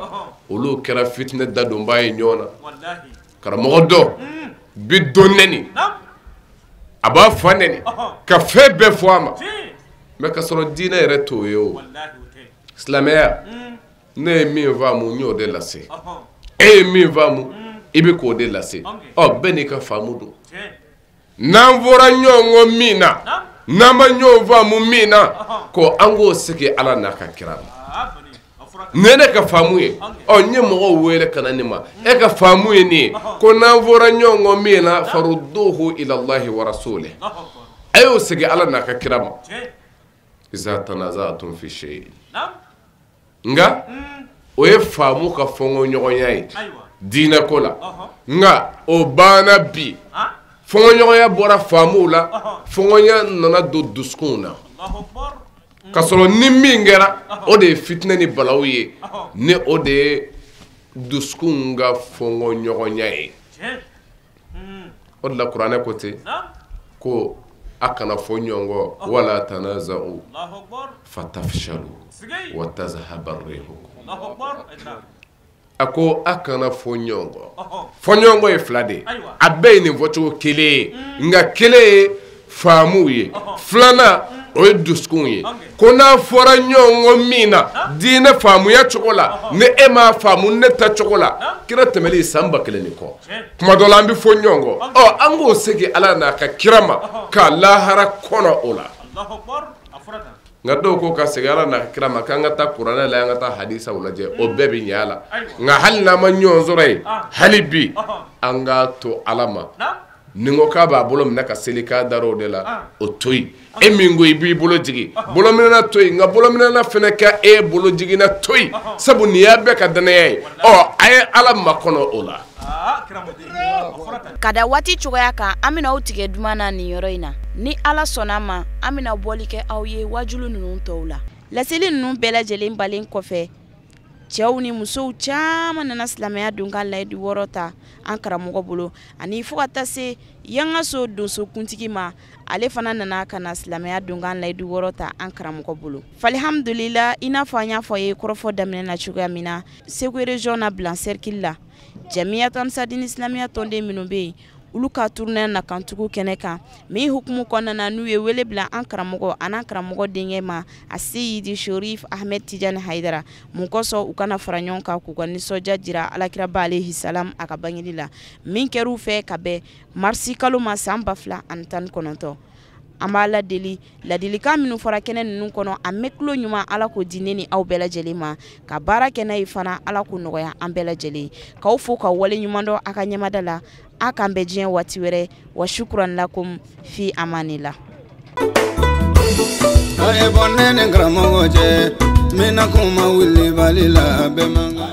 olu kɛra fitinɛ dadonbaa ye ɲɔgɔn na. Karamɔgɔ dɔ bi dɔ nɛni, a b'a fa nɛni ka fɛn bɛɛ fɔ a ma, mais ka sɔrɔ diinɛ yɛrɛ t'o ye o. Silamɛya, ne ye min faamu n y'o de lase, e ye min faamu i bɛ k'o de lase. Ɔ bɛɛ n'i ka faamu don. N'an fɔra ɲɔgɔn kɔ min na, n'an ma ɲɔgɔn faamu min na, ko an k'o segin Ala n'a ka kira ma. Nin ye ne ka faamu ye. Ɔ n ye mɔgɔw wele ka na nin ma, e ka faamu ye nin ye, ko n'an fɔra ɲɔgɔn kɔ min na, farudduhu ilallahi wa rasulihi, a y'o segin Ala n'a ka kira ma. Iza tanaza'tum fi shay'in. Nka o ye faamu ka fɔnkɔɲɔgɔnya ye diinɛ ko la, nka o banna bi. Fɔnkɔɲɔgɔnya bɔra faamuw la, fɔnkɔɲɔgɔnya nana don dusukunw na. K'a sɔrɔ ni min kɛra, o de ye fitinɛ ni balawu ye, ni o de ye dusukunw ka fɔnkɔɲɔgɔnya ye. O de la kuranɛ ko ten ko a kana fɔ ɲɔgɔn kɔ, wala tanaza'u fatafshalu wa tazhaba rihukum. A ko a kana fɔ ɲɔgɔn kɔ. Fɔ ɲɔgɔn kɔ ye fila de ye, a bɛɛ ye nin fɔcogo kelen ye, nka kelen ye faamuw ye, filanan o ye dusukun ye. Ko n'a fɔra ɲɔgɔn kɔ min na diinɛ faamuya cogo la, ni e m'a faamu ne ta cogo la, kira tɛmɛli san 1000 ni kɔ, tuma dɔ la an bɛ fɔ ɲɔgɔn kɔ. Ɔ an k'o segin Ala n'a ka kira ma k'a lahara kɔnɔ o la. Nka dɔw ko ka segin Ala n'a ka kira ma k'an ka taa kuranɛ la, an ka taa hadisaw lajɛ, o bɛɛ bɛ ɲɛ a la. Nka hali n'an ma ɲɔgɔn sɔrɔ yen, hali bi an k'a to Ala ma. Ni ko k'a b'a bolo minɛ ka seli k'a dar'o de la, o to yen. E min ko i b'i bolo jigin, bolominɛna to yen, nka bolominɛna fana ka e bolo jiginna to yen, sabu nin y'a bɛɛ ka danaya ye. Ɔ a ye Ala makɔnɔ o la. Ka da waati cogoya kan, an bɛna aw tigɛ duman na nin yɔrɔ in na. Ni Ala sɔnna ma, an bɛna bɔli kɛ aw ye wajulu ninnu tɔw la. Laseli ninnu bɛɛ lajɛlen balen kɔfɛ, cɛw ni musow caman nana silamɛya donkan layidu wɔɔrɔ ta an karamɔgɔ bolo, ani fo ka taa se Yangaso donsokuntigi ma, ale fana nana ka na silamɛya donkan layidu wɔɔrɔ ta an karamɔgɔ bolo. Falhamdulila, i n'a fɔ an y'a fɔ a ye kɔrɔfɔ daminɛ na cogoya min na, Segu région na Bilan cercle la, Jamiyatu Ansar-Dine Islamiya tɔnden minnu bɛ yen, olu ka tournée na kantugu kɛnɛ kan min hukumu kɔnɔna na, n'u ye wele bila an karamɔgɔ an'an karamɔgɔ denkɛ ma, a Seyidi Sherif Ahmed Tijani Hayidara, mun kosɔn u kana fara ɲɔgɔn kan k'u ka nisɔndiya jira alakiraba alayhi salam a ka bangeli la, min kɛr'u fɛ ka bɛn marisi kalo ma san 2019. An b'a ladeli ladilikan minnu fɔra kɛnɛ ninnu kɔnɔ, a mɛn tulo ɲuman Ala k'o di ne ni aw bɛɛ lajɛlen ma, ka baara kɛ n'a ye fana Ala k'o nɔgɔya an bɛɛ lajɛlen, k'aw fo ka wale ɲuman dɔn a ka ɲɛmada la. A k'an bɛn diɲɛ waati wɛrɛ. Wa shukran lakum fi amanila. A ye bɔ ne ni karamɔgɔ cɛ, n bɛna kuma wulibali la bɛɛ man kan.